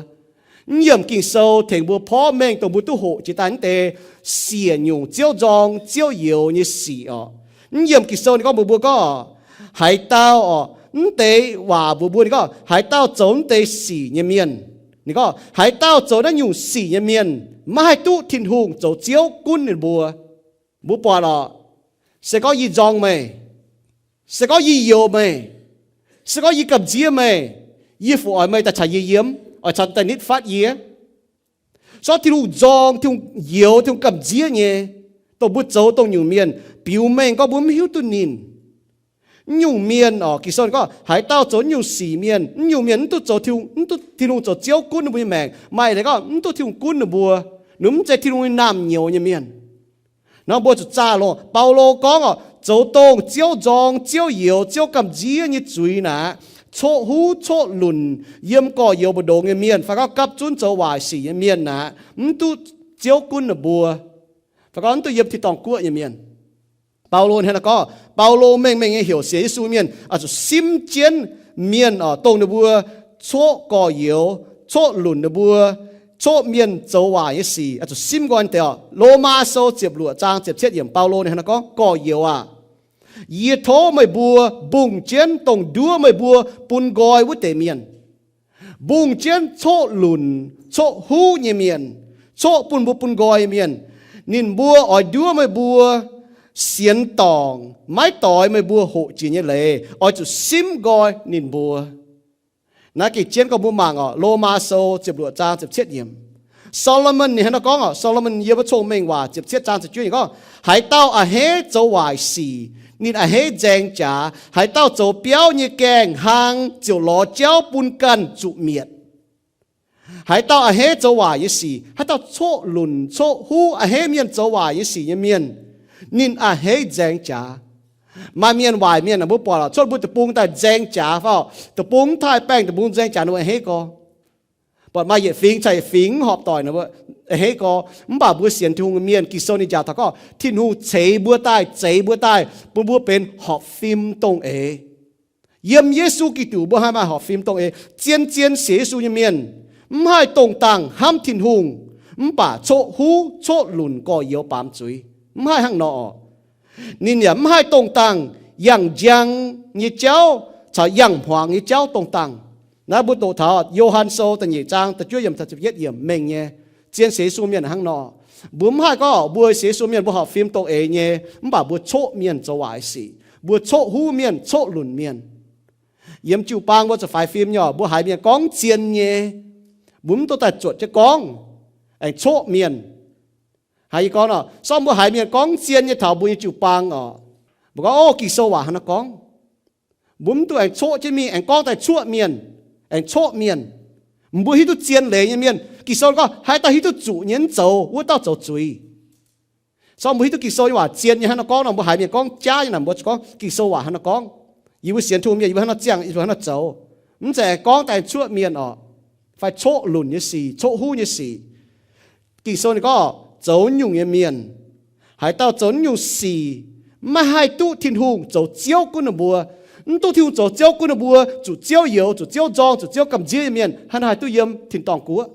Mv yiemc Ging-Sou tengx mbuo porv mengh dongh mbuo duqv hoqc jiex daaih naaiv deix siec nyungc ziouv nzorng ziouv youz nyei sic orqc. Mv yiemc Ging-Sou ninh gorngv mbuox mbuo gorngv, haaix dauh orqc, mv deix waac mbuox mbuo ninh gorngv, haaix dauh zoux mv deix sic nyei mienh, ninh gorngv haaix dauh zoux naaiv nyungc sic nyei mienh maiv haih duqv Tin-Hungh zoux Ziouv gunv ninh mbuo. Mbuo buatc orqc, se gorngv yie nzorng meih, se gorngv yie youx meih, se gorngv yie gamh nziev meih, yie fu oix meih daaih caux yie yiem, oix caux daaih nitv fatv yie. Sortv Tin-Hungh nzorng, Tin-Hungh youx, Tin-Hungh gamh nziev nyei, dongh mbuo zoux dongh nyungc mienh biux mengh gorngv mbuo mv hiuv duqv ninh. Mv nyungc mienh orqc, Ging-Sou gorngv haaix dauh zoux mv nyungc sic mienh, mv nyungc mienh mv duqv zoux, mv duqv Tin-Hungh zoux Ziouv gunv ninh mbuo nyei maengc. Maaih leiz gorngv mv duqv Tin-Hungh gunv ninh mbuo, ninh mv zeiz Tin-Hungh nyei naamh nyouz nyei mienh. Nor mbuo zuqc zaah longx. Baulo gorngv orqc, zoux dongh Ziouv nzorng, Ziouv youx, Ziouv gamh nziev nyei zuiz naaic, coqv huv coqv lunc, yiem gorx-youz mbu'ndongx nyei mienh, fai gorngv gapv zunv zoux waaic sic nyei mienh aqv, mv duqv Ziouv gunv ninh mbuo, fai gorngv mv duqv yiem tin-dorngh guoqv nyei mienh. Baulo hnangv naaiv gorngv, Baulo mengh mengh nyei heuc sienx Yesu mienh oix zuqc simv jienv mienh oc, dongh ninh mbuo coqv gorx-youz, coqv lunc ninh mbuo, coqv mienh zoux waaic nyei sic, oix zuqc simv nqoi deix oc. Lomaa Sou ziepc luoqc zaang ziepc cietv yiemc, Baulo ninh hnangv naaiv gorngv, Gorx-youz aac, yie tov meih mbuo mbungh jienv dongh nduov meih mbuo bun nqoi wuov deix mienh. Mbungh jienv coqv lunc, coqv huv nyei mienh, coqv bun mbuo bun nqoi nyei mienh. Ninh mbuo oix nduov meih mbuo sienx dorngc, maiv doix meih mbuo hoqc jiex nyei leiz. Oix zuqc simv nqoi ninh mbuo. Naaiv gengh jienv gorngv mbuo mangc oc, Lomaa Sou ziepc luoqc zaang ziepc cietv yiemc. Saa^lo^morn ninh hnangv naaiv gorngv oc, Saa^lo^morn yiem wuov Cong-Mengh Waac ziepc cietv zaang ziepc juov ninh gorngv, Haaix dauh a'hneiv zoux waaic sic, ninh a'hneiv nzaeng jaax. Haaix dauh zoux biauv nyei gaengh hlang ziouc lorz jauv bun ganh zuqc mietc. Haaix dauh a'hneiv zoux waaic nyei sic, haaix dauh coqv lunc coqv huv a'hneiv mienh zoux waaic nyei sic nyei mienh, ninh a'hneiv nzaeng jaax. Maaih mienh, waaic mienh, mbuo buatc oc, cuotv mbuo deic-bung daaih nzaeng jaax fai, deic-bung mv taaih baengh, deic-bung nzaeng jaax ninh mbuo a'hneiv gorx. Buatc maaih yietc fingx caux yietc fingx mv horpc doic, a'hneiv gorx. Mv baac mbuo sienx Tin-Hungh nyei mienh, Ging-Sou ninh njaaux taux gorngv Tin-Hungh ceix mbuo daaih, zeix mbuo daaih, bun mbuo benx horpc fim dongh eix. Yiem Yesu Giduc mbuo haih maaih horpc fim dongh eix. Zien-zien sienx Yesu nyei mienh, mv haih dongh dangh hnamv Tin-Hungh, mv baac coqv huv coqv lunc gorx-youz baamz zuiz. Mv haih hnangv nor oc. Ninh yaac mv haih dongh dangh yangh njang nyei jauv caux yangh hmuangx nyei jauv dongh dangh. Naaiv mbuo doqc taux Yo^han Sou da'nyeic zaang da'juov yiemc taux ziepc yietv yiemc mengh nyei. Zien sienx Yesu mienh hnangv nor. Mbuo mv haih gorngv mbuo sienx Yesu mienh mbuo horpc fim dongh eix nyei, mv baac mbuo coqv mienh zoux waaic sic. Mbuo coqv huv mienh, coqv lunc mienh. Yiem jiu-baang mbuo zuqc faix fim nyei oc, mbuo haiz mienh gorngv zien nyei, mbuo mv duqv daaih zuotc jienv gorngv, aengx coqv mienh. Haiz yie gorngv nor, sorng mbuo haiz mienh gorngv zien nyei taux mbuo nyei jiu-baang oc, mbuo gorngv, Ov, Ging-Sou waac hnangv naaiv gorngv. Mbuo mv duqv aengx coqv jienv mingh, aengx gorngv daaih cuoqv mienh, aengx coqv mienh. Mbuo hiuv duqv zien leiz nyei mienh, Ging-Sou gorngv, haaix dauh hiuv duqv zuqc nyei mv zoux, wuov dauh zoux zuiz. Sorng mbuo hiuv duqv Ging-Sou nyei waac zien nyei hnangv naaiv gorngv nor, mbuo haiz mienh gorngv jaav nyei naaic, mbuo zuqc gorngv Ging-Sou waac hnangv naaiv gorngv. Yie mbuo sienx Tin-Hungh mienh, yie mbuo hnangv naaiv ziangh, yie mbuo hnangv naaiv zoux. Mv zeiz aengx gorngv daaih cuoqv mienh oc, fai coqv lunc nyei sic, coqv huv nyei sic. Ging-Sou ninh gorngv, zoux nyungc nyei mienh, haaix dauh zoux nyungc sic, maiv haih duqv Tin-Hungh zoux Ziouv gunv ninh mbuo. Mv duqv Tin-Hungh zoux Ziouv gunv ninh mbuo, zuqc Ziouv youx, zuqc Ziouv nzorng, zuqc Ziouv gamh nziev nyei mienh hnangv naaiv haih duqv yiem tin-dorngh guoqv.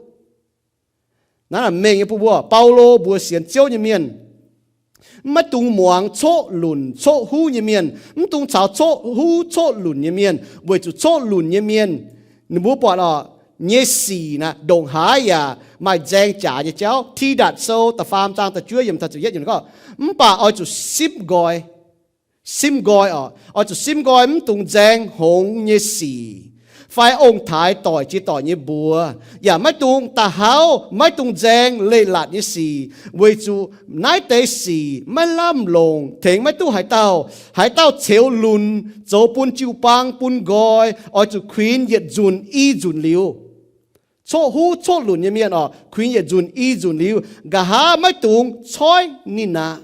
Naaiv mengh nyei bun mbuo, Baulo mbuox sienx Ziouv nyei mienh, maiv dungx muangx coqv lunc coqv huv nyei mienh, mv dungx caux coqv huv coqv lunc nyei mienh, weic zuqc coqv lunc nyei mienh, ninh mbuo buatc oc, nyei sic naaic ndongc haaix yaac maaih nzaeng jaax nyei jauv. Tidatc Sou da'faam zaang da'juov yiemc taux ziepc yietv yiemc gorngv, mv baac oix zuqc simv nqoi. Simv nqoi oc, oix zuqc simv nqoi mv dungx nzaeng hngongx nyei sic, fai ong-taaix doic jiex doic nyei mbuox, yaac maiv dungx da'hauv maiv dungx nzaeng leiz-latc nyei sic, weic zuqc naaiv deix sic maiv lamh longc, tengx maiv duqv haaix dauh. Haaix dauh ceux lunc zoux bun jiu-baang bun nqoi, oix zuqc kuinx yietc nzunc i nzunc liuz. Coqv huv coqv lunc nyei mienh oc, kuinx yietc nzunc i nzunc liuz, nqa'haav maiv dungx coiv ninh aqv.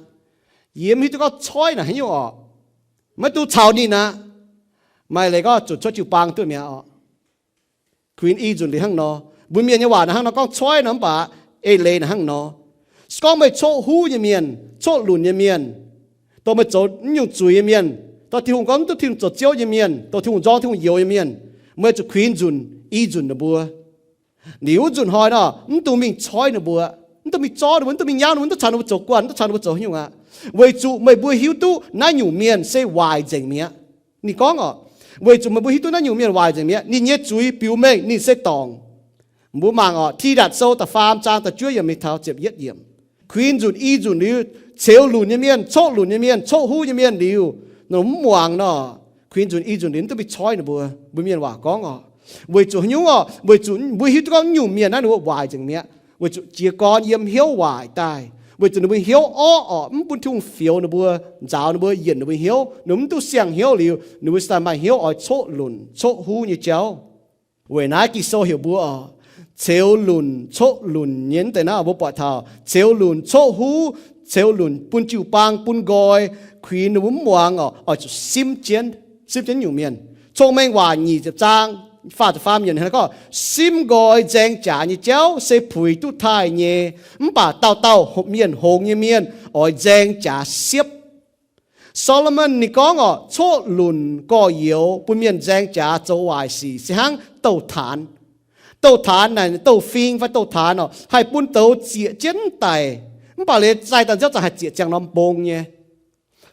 Yie mv hiuv duqv gorngv coiv naaic haaix nyungc oc. Maiv dungx caux ninh aqv. Maaih leiz gorngv zuqc cuotv jiu-baang duqv mi'aqv oc. Kuinx i nzunc liuz hnangv nor. Mbuo mienh nyei waac naaic hnangv nor gorngv coiv nor, mv baac eix leiz naaic hnangv nor. Se gorngv meih coqv huv nyei mienh, coqv lunc nyei mienh, dongh meih zoux mv nyungc zuiz nyei mienh, dongh Tin-Hungh gorngv mv duqv Tin-Hungh zoux Ziouv nyei mienh, dongh Tin-Hungh nzorng, Tin-Hungh youx nyei mienh, meih zuqc kuinx nzunc i nzunc ninh mbuo. Liuz wuov nzunc hnoi nor, mv dungx mingh coiv ninh mbuo, mv dungx mingh zorv ninh mbuo, mv dungx mingh nyauv ninh mbuo, mv dungx caux ninh mbuo zoux guanh, mv dungx caux ninh mbuo zoux haaix nyungc aqv. Weic zuqc meih mbuo hiuv duqv naaiv nyungc mienh se waaic nzengc mi'aqv. Ninh gorngv oc, weic zuqc meih mbuo hiuv duqv naaiv nyungc mienh waaic nzengc mi'aqv, ninh nyei zuiz biux mengh ninh se dorngc. Mbuo mangc oc, Tidatc Sou da'faam zaang da'juov yiemc mingh taux ziepc yietv yiemc. Kuinx nzunc i nzunc liuz, ceux lunc nyei mienh, coqv lunc nyei mienh, coqv huv nyei mienh liuz, ninh mv muangx nor, kuinx nzunc i nzunc liuz mv duqv mingh coiv ninh mbuo. Mbuo mienh waac gorngv oc, weic zuqc haaix nyungc oc, weic zuqc mbuo hiuv duqv gorngv nyungc mienh naaiv ninh mbuo waaic nzengc mi'aqv, weic zuqc jiez gorn yiem hnyouv waaic daaih, weic zuqc ninh mbuo hnyouv orqv oc, mv bun Tin-Hungh fioux ninh mbuo, nzaaux ninh mbuo, yienc ninh mbuo hnyouv, ninh mbuo mv duqv siang hnyouv liuz, ninh mbuo cingx daaih maaih hnyouv oix coqv lunc coqv huv nyei jauv. Weic naaiv Ging-Sou heuc mbuo oc, ceux lunc coqv lunc nyei deix naaiv mbuo buatc taux ceux lunc coqv huv, ceux lunc bun jiu-baang bun nqoi, kuinx ninh mbuo mv muangx oc, oix zuqc simv jienv, simv jienv nyungc mienh. Cong-Mengh Waac nyic ziepc zaang faah ziepc faam yiemc gorngv, simv nqoi nzaeng jaax nyei jauv se puix duqv taaih nyei, mv baac dauh dauh mienh hngongx nyei mienh oix nzaeng jaax siepv. Saa^lo^morn ninh gorngv orqc, coqv lunc gorx-youz bun mienh nzaeng jaax zoux waaic sic se hnangv douh taanx. Douh taanx naaic douh fing fai douh taanx orqc, haih bun douz zieqc jienv daic, mv baac leiz zaih daaih nziouv za'gengh haih zieqc ziangh norm mbong nyei.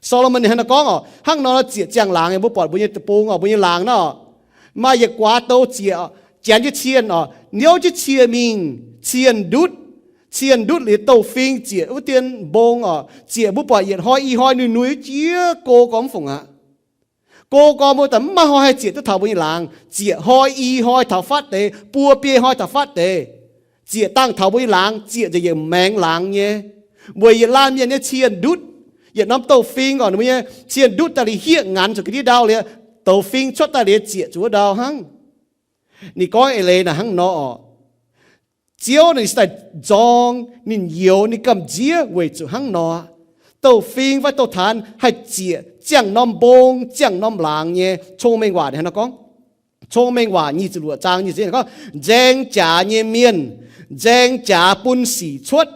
Saa^lo^morn ninh hnangv naaiv gorngv orqc, hnangv nor zieqc ziangh laangz nyei, mbuo buatc mbuo nyei deic-bung orqc, mbuo nyei laangz nor, maaih yietc guaax douz zieqc, janx jienv cienh orqc, niouv jienv cie mingh, cienh ndutv, cienh ndutv liuz douh fing zieqc wuov dien mbong orqc, zieqc mbuo buatc yietc hnoi i hnoi nui-nui jiex go gormx fungc aqv. Go gormx mbuo daaih mv maaih hnoi haih zieqc duqv taux mbuo nyei laangz, zieqc hnoi i hnoi taux fatv deix, buo biei hnoi taux fatv deix, zieqc dangh taux mbuo nyei laangz, zieqc nzengc yietc maengx laangz nyei. Weic yietc laanh mienh nyei cienh ndutv, yietc norm douh fing orqc, ninh mbuo nyei cienh ndutv daaih liuz hieqv nganx zuqc ga'ndiev ndau liuz, douz fing cuotv daaih liuz zieqc zuqc wuov ndau hnangv. Ninh gorngv eix leiz naaic hnangv nor orqc. Ziouv ninh se daaih nzorng, ninh youx ninh gamh nziev weic zuqc hnangv nor. Douh fing fai douh taanx haih zieqc ziangh norm mbong, ziangh norm laangz nyei. Cong-Mengh Waac ninh hnangv nor gorngv. Cong-Mengh Waac nyic ziepc luoqc zaang nyic ziepc gorngv, nzaeng jaax nyei mienh nzaeng jaax bun sic cuotv,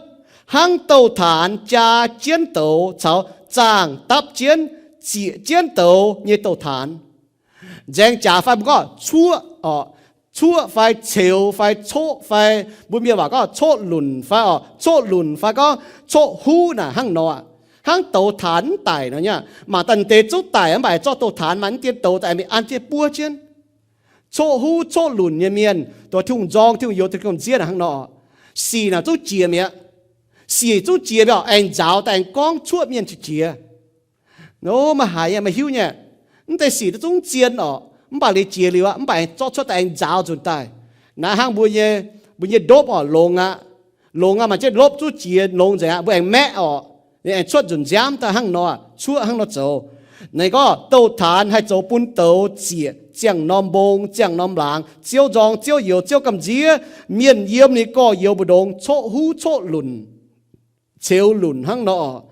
hnangv douh taanx jaa jienv douz caux zaangh dapv jienv, zieqc jienv douz nyei douh taanx. Nzaeng jaax fai mbuo gorngv cuoqv orqc, cuoqv fai ceux fai coqv fai mbuo mienh waac gorngv coqv lunc fai orqc, coqv lunc fai gorngv coqv huv naaic hnangv nor aqv. Hnangv douz taanx mv daic nor nyei, mangc daaih deix zungv daic mv baac zorqv douh taanx maaih mv dien douz daaih mingh an jienv buov jienv. Coqv huv coqv lunc nyei mienh, dongh Tin-Hungh nzorng, Tin-Hungh youx, Tin-Hungh gamh nziev naaic hnangv nor. Sic naaic zungv jiex mi'aqv. Sic zungv jiex mi'aqv, aengx nzaaux daaih aengx gorngv cuoqv mienh qiex jiez. Nor maaih haiz nyei, maaih hiuv nyei, mv deix sic duqv zungv zien orqc, mv baac liuz jiex liuz aqv, mv baac aengx zorqv cuotv daaih aengx nzaaux nzunc daaih. Naaiv hnangv mbuo nyei, mbuo nyei ndopv orqc, longx aqv. Longx aqv, maaih jienv ndopv zungv jiex longx nzengc aqv, mbuo aengx maeqv orqc, aengx cuotv nzunc nziaamv daaih hnangv nor, cuoqv hnangv nor zoux. Ninh gorngv douh taanx haih zoux bun douz zieqc ziangh norm mbong, ziangh norm laangz. Ziouv nzorng, Ziouv youx, Ziouv gamh nziev, mienh yiem ninh gorx-youz mbu'ndongx coqv huv coqv lunc, ceux lunc hnangv nor.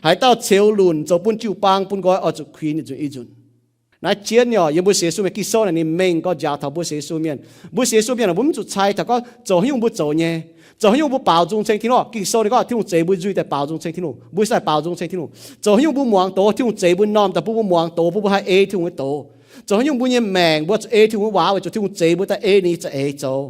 Haaix dauh ceux lunc zoux bun jiu-baang bun nqoi oix zuqc kuinx nzunc i nzunc. Naaiv jienv nyei, yiem mbuo sienx Yesu mienh, Ging-Sou naaic ninh mengh gorngv njaaux taux mbuo sienx Yesu mienh. Mbuo sienx Yesu mienh mbuo mv zuqc cai taux gorngv zoux haaix nyungc mbuo zoux nyei, zoux haaix nyungc mbuo baaux nzung ceng Tin-Hungh. Ging-Sou ninh gorngv Tin-Hungh zeix mbuo nzuih daaih baaux nzung ceng Tin-Hungh, mbuo sai baaux nzung ceng Tin-Hungh. Zoux haaix nyungc mbuo muangx doz, Tin-Hungh zeix mbuo normh daaih bun mbuo muangx doz, bun mbuo haih ei Tin-Hungh nyei doz. Zoux haaix nyungc mbuo nyei maengc mbuo zuqc ei Tin-Hungh nyei waac weic zuqc Tin-Hungh zeix mbuo daaih ei ninh nyei za'eix zoux.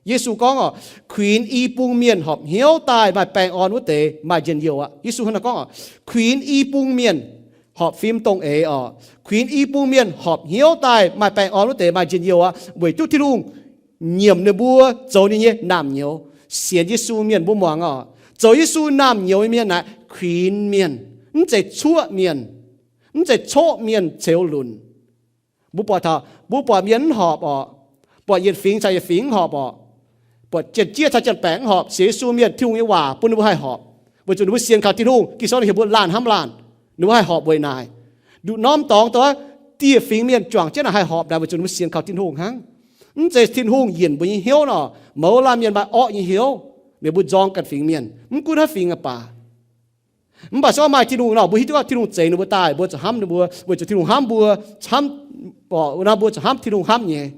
Yesu gorngv orqc, kuinx i bung mienh horpc hnyouv daaih maaih baengh orn wuov deix maaih njien-youh aqv. Yesu hnangv naaiv gorngv orqc, kuinx i bung mienh horpc fim dongh eix orqc, kuinx i bung mienh horpc hnyouv daaih maaih baengh orn wuov deix maaih njien-youh aqv, weic duqv Tin-Hungh nyiemc ninh mbuo zoux ninh nyei naamh nyouz. Sienx Yesu mienh mbuo muangx orqc, zoux Yesu naamh nyouz nyei mienh naaic kuinx mienh, mv zeiz cuoqv mienh, mv zeiz coqv mienh ceux lunc. Mbuo buatc taux, mbuo buatc mienh mv horpc orqc, buatc yietc fingx caux yietc fingx mv horpc orqc, buatc janx-jieqv caux janx-baengc mv horpc, sienx Yesu mienh, Tin-Hungh nyei waac bun ninh mbuo haih horpc, weic zuqc ninh mbuo sienx kaux Tin-Hungh. Ging-Sou ninh heuc mbuo laanh hnamv laanh, ninh mbuo haih horpc weic naaic. Nduqc norm dorngx dongh dieh fingx mienh juangc jienv naaic haih horpc naaic weic zuqc ninh mbuo sienx kaux Tin-Hungh hnangv. Mv zeiz Tin-Hungh yinc mbuo nyei hnyouv nor, mouz laanh mienh maaih orqv nyei hnyouv, ninh mbuo nzorng ganh fingx mienh, mv gunv haaix fingx aqv baac. Mv baac se gorngv maaih Tin-Hungh nor, mbuo hiuv duqv gorngv Tin-Hungh zeix ninh mbuo daaih, mbuo zuqc hnamv ninh mbuo, weic zuqc Tin-Hungh hnamv mbuo, hnamv, nor mbuo zuqc hnamv Tin-Hungh hnamv nyei.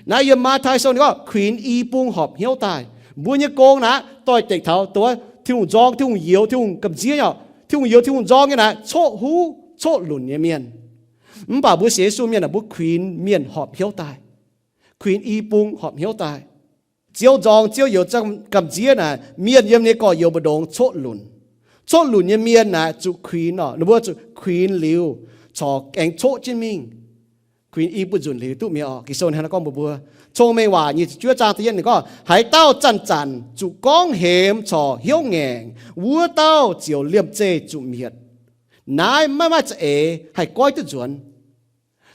Naaiv yiem Matv^tai Sou ninh gorngv kuinx i bung horpc hnyouv daaih. Mbuo nyei gong naaic doix-dekc taux dongh Tin-Hungh nzorng, Tin-Hungh youx, Tin-Hungh gamh nziev nyei. Tin-Hungh youx, Tin-Hungh nzorng nyei naaic coqv huv coqv lunc nyei mienh. Mv baac mbuo sienx Yesu mienh aeqv, mbuo kuinx mienh horpc hnyouv daaih, kuinx i bung horpc hnyouv daaih. Ziouv nzorng, Ziouv youx, gamh nziev naaic mienh yiem ninh nyei gorx-youz mbu'ndongx coqv lunc. Coqv lunc nyei mienh naaic zuqc kuinx orqc, ninh mbuo zuqc kuinx liuz corc aengx coqv jienv mingh. Kuinx i bung nzunc liuz duqv mi'aqv orqc. Ging-Sou hnangv naaiv gorngv mbuox mbuo, Cong-Mengh Waac nyic ziepc juov zaang da'yietv ninh gorngv, haaix dauh zanc-zanc zuqc gorngv hemx corc hnyouv ngaengc, wuov dauh ziouc liemh zeih zuqc mietc. Naaiv maiv maaih za'eix haih goiv duqv nzuonx.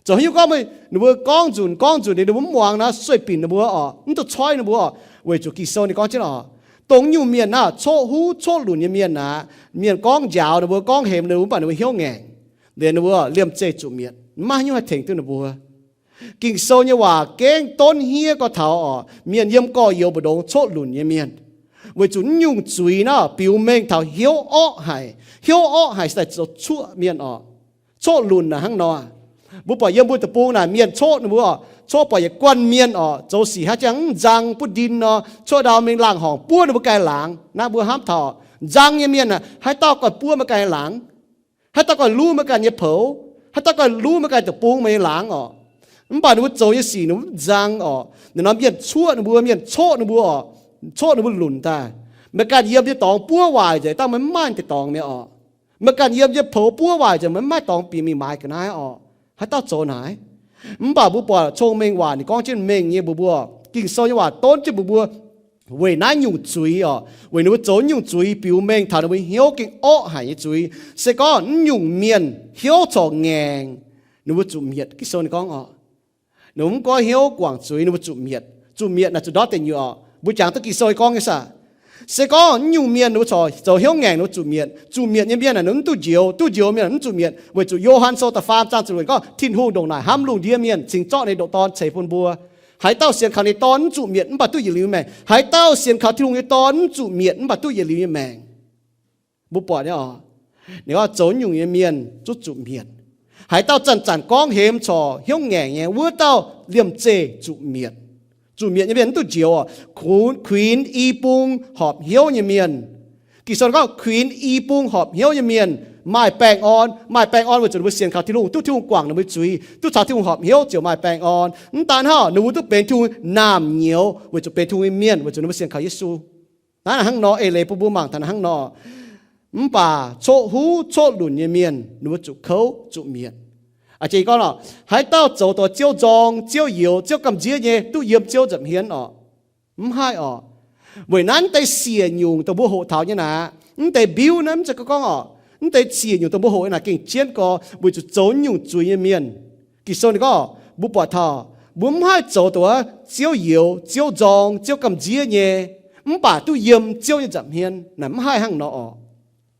Zoux haaix nyungc gorngv, ninh mbuo gorngv nzunc gorngv nzunc liuz ninh mbuo mv muangx nor, sueih binc ninh mbuo orqc, mv duqv coiv ninh mbuo orqc, weic zuqc Ging-Sou ninh gorngv jienv orqc, dongh nyungc mienh naaiv coqv huv coqv lunc nyei mienh aqv, mienh gorngv njaaux ninh mbuo, gorngv hemx ninh mbuo, mv baac ninh mbuo hnyouv ngaengc, liuz ninh mbuo liemh zeih zuqc mietc, maiv maaih haaix nyungc haih tengx duqv ninh mbuo. Ging-Sou nyei waac gengh donv hniev gorx taux orqc, mienh yiem gorx-youz mbu'ndongx coqv lunc nyei mienh, weic zuqc naaiv nyungc zuiz naaiv biux mengh taux hnyouv orqv haic. Hnyouv orqv haic se daaih zoux cuoqv mienh orqc. Coqv lunc naaic hnangv nor, Mbuo buatc yiem mbuo deic-bung naaic mienh coqv ninh mbuo oc, coqv buatc yietc guanh mienh oc, zoux sic haaix jangx mv nzang buov ndin nor, coqv ndau mingh laangh horngc buov ninh mbuo ganh laangz. Naaiv mbuo hnamv taux nzang nyei mienh aah, haaix dauh ganh buov meih ganh laangz, haaix dauh ganh luv meih ganh nyei poux, haaix dauh ganh luv meih ganh deic-bung meih nyei laangz oc. Mv baac ninh mbuo zoux nyei sic ninh mbuo mv nzang oc. Naaiv norm mienh cuoqv ninh mbuo, mienh coqv ninh mbuo oc, coqv ninh mbuo lunc daaih. Meih ganh yiem nyei dorngx buov waaic nzengc, dangh meih mv maaih deix dorngx mi'aqv oc. Meih ganh yiem nyei poux buov waaic nzengc, meih mv maaih dorngx bieqc mingh maaiz ga'naaiv oc. Haaix dauh zoux naaic? Mv baac mbuo buatc cong-mengh waac ninh gorngv jienv mengh nyei mbuox mbuo, Ging-Sou nyei waac donv jienv mbuox mbuo weic naaiv nyungc zuiz oc, weic ninh mbuo zoux nyungc zuiz biux mengh taux ninh mbuo hnyouv gengh orqv haic nyei zuiz. Se gorngv naaiv nyungc mienh hnyouv corc ngaengc, ninh mbuo zuqc mietc. Ging-Sou ninh gorngv oc, ninh mbuo mv goiv hnyouv guangc zuiz, ninh mbuo zuqc mietc. Zuqc mietc naaic zuqc ndortv deic nyuoqc oc. Mbuo jangx duqv Ging-Sou gorngv nyei saah? Se gorngv naaiv nyungc mienh ninh mbuo corc zoux hnyouv ngaengc, ninh mbuo zuqc mietc. Zuqc mietc nyei mienh naaic ninh mbuo mv duqv njoux, duqv njoux mienh mv zuqc mietc, weic zuqc Yo^han Sou da'faam zaang ziepc luoqc gorngv, Tin-Hungh ndongc naaic hnamv lungh ndiev mienh, cingx zorqv ninh nyei ndoqc Dorn ceix bun mbuo. Haaix dauh sienx kaux ninh nyei Dorn mv zuqc mietc mv baac duqv yietc liuz nyei maengc. Haaix dauh sienx kaux Tin-Hungh nyei Dorn mv zuqc mietc mv baac duqv yietc liuz nyei maengc. Mbuo buatc nyei oc, ninh gorngv zoux naaiv nyungc nyei mienh zuqv zuqc mietc. Haaix dauh zanc-zanc gorngv hemx corc hnyouv ngaengc nyei, wuov dauh liemh zeih zuqc mietc. Zuqc mietc nyei mienh mv duqv njoux oc, kuinx i bung horpc hnyouv nyei mienh. Ging-Sou gorngv kuinx i bung horpc hnyouv nyei mienh maaih baengh orn. Maaih baengh orn weic zuqc ninh mbuo sienx kaux Tin-Hungh, duqv Tin-Hungh guangc ninh mbuo zuiz, duqv caux Tin-Hungh horpc hnyouv ziouc maaih baengh orn. Mv daan hnangv, ninh mbuo duqv benx Tin-Hungh naamh nyouz weic zuqc benx Tin-Hungh nyei mienh, weic zuqc ninh mbuo sienx kaux Yesu. Naaiv hnangv nor, eix leiz bun mbuo mangc taux hnangv nor. Mv baac coqv huv coqv lunc nyei mienh, ninh mbuo zuqc kouv zuqc mietc. A'jang gorngv oc, haaix dauh zoux dongh Ziouv nzorng, Ziouv youx, Ziouv gamh nziev nyei, duqv yiem Ziouv nza'hmien oc. Mv haih oc. Weic naaiv deix siec nyungc dongh mbuo hoqc taux nyei naaic, mv deix mbiuv naaiv mv zeiz gorngv oc, mv deix siec nyungc dongh mbuo hoqc nyei naaic gengh jienv gorx weic zuqc zoux nyungc zuiz nyei mienh. Ging-Sou ninh gorngv, mbuo buatc taux mbuo mv haih zoux dongh Ziouv youx, Ziouv nzorng, Ziouv gamh nziev nyei, mv baac duqv yiem Ziouv nyei nza'hmien naaic, mv haih hnangv nor oc.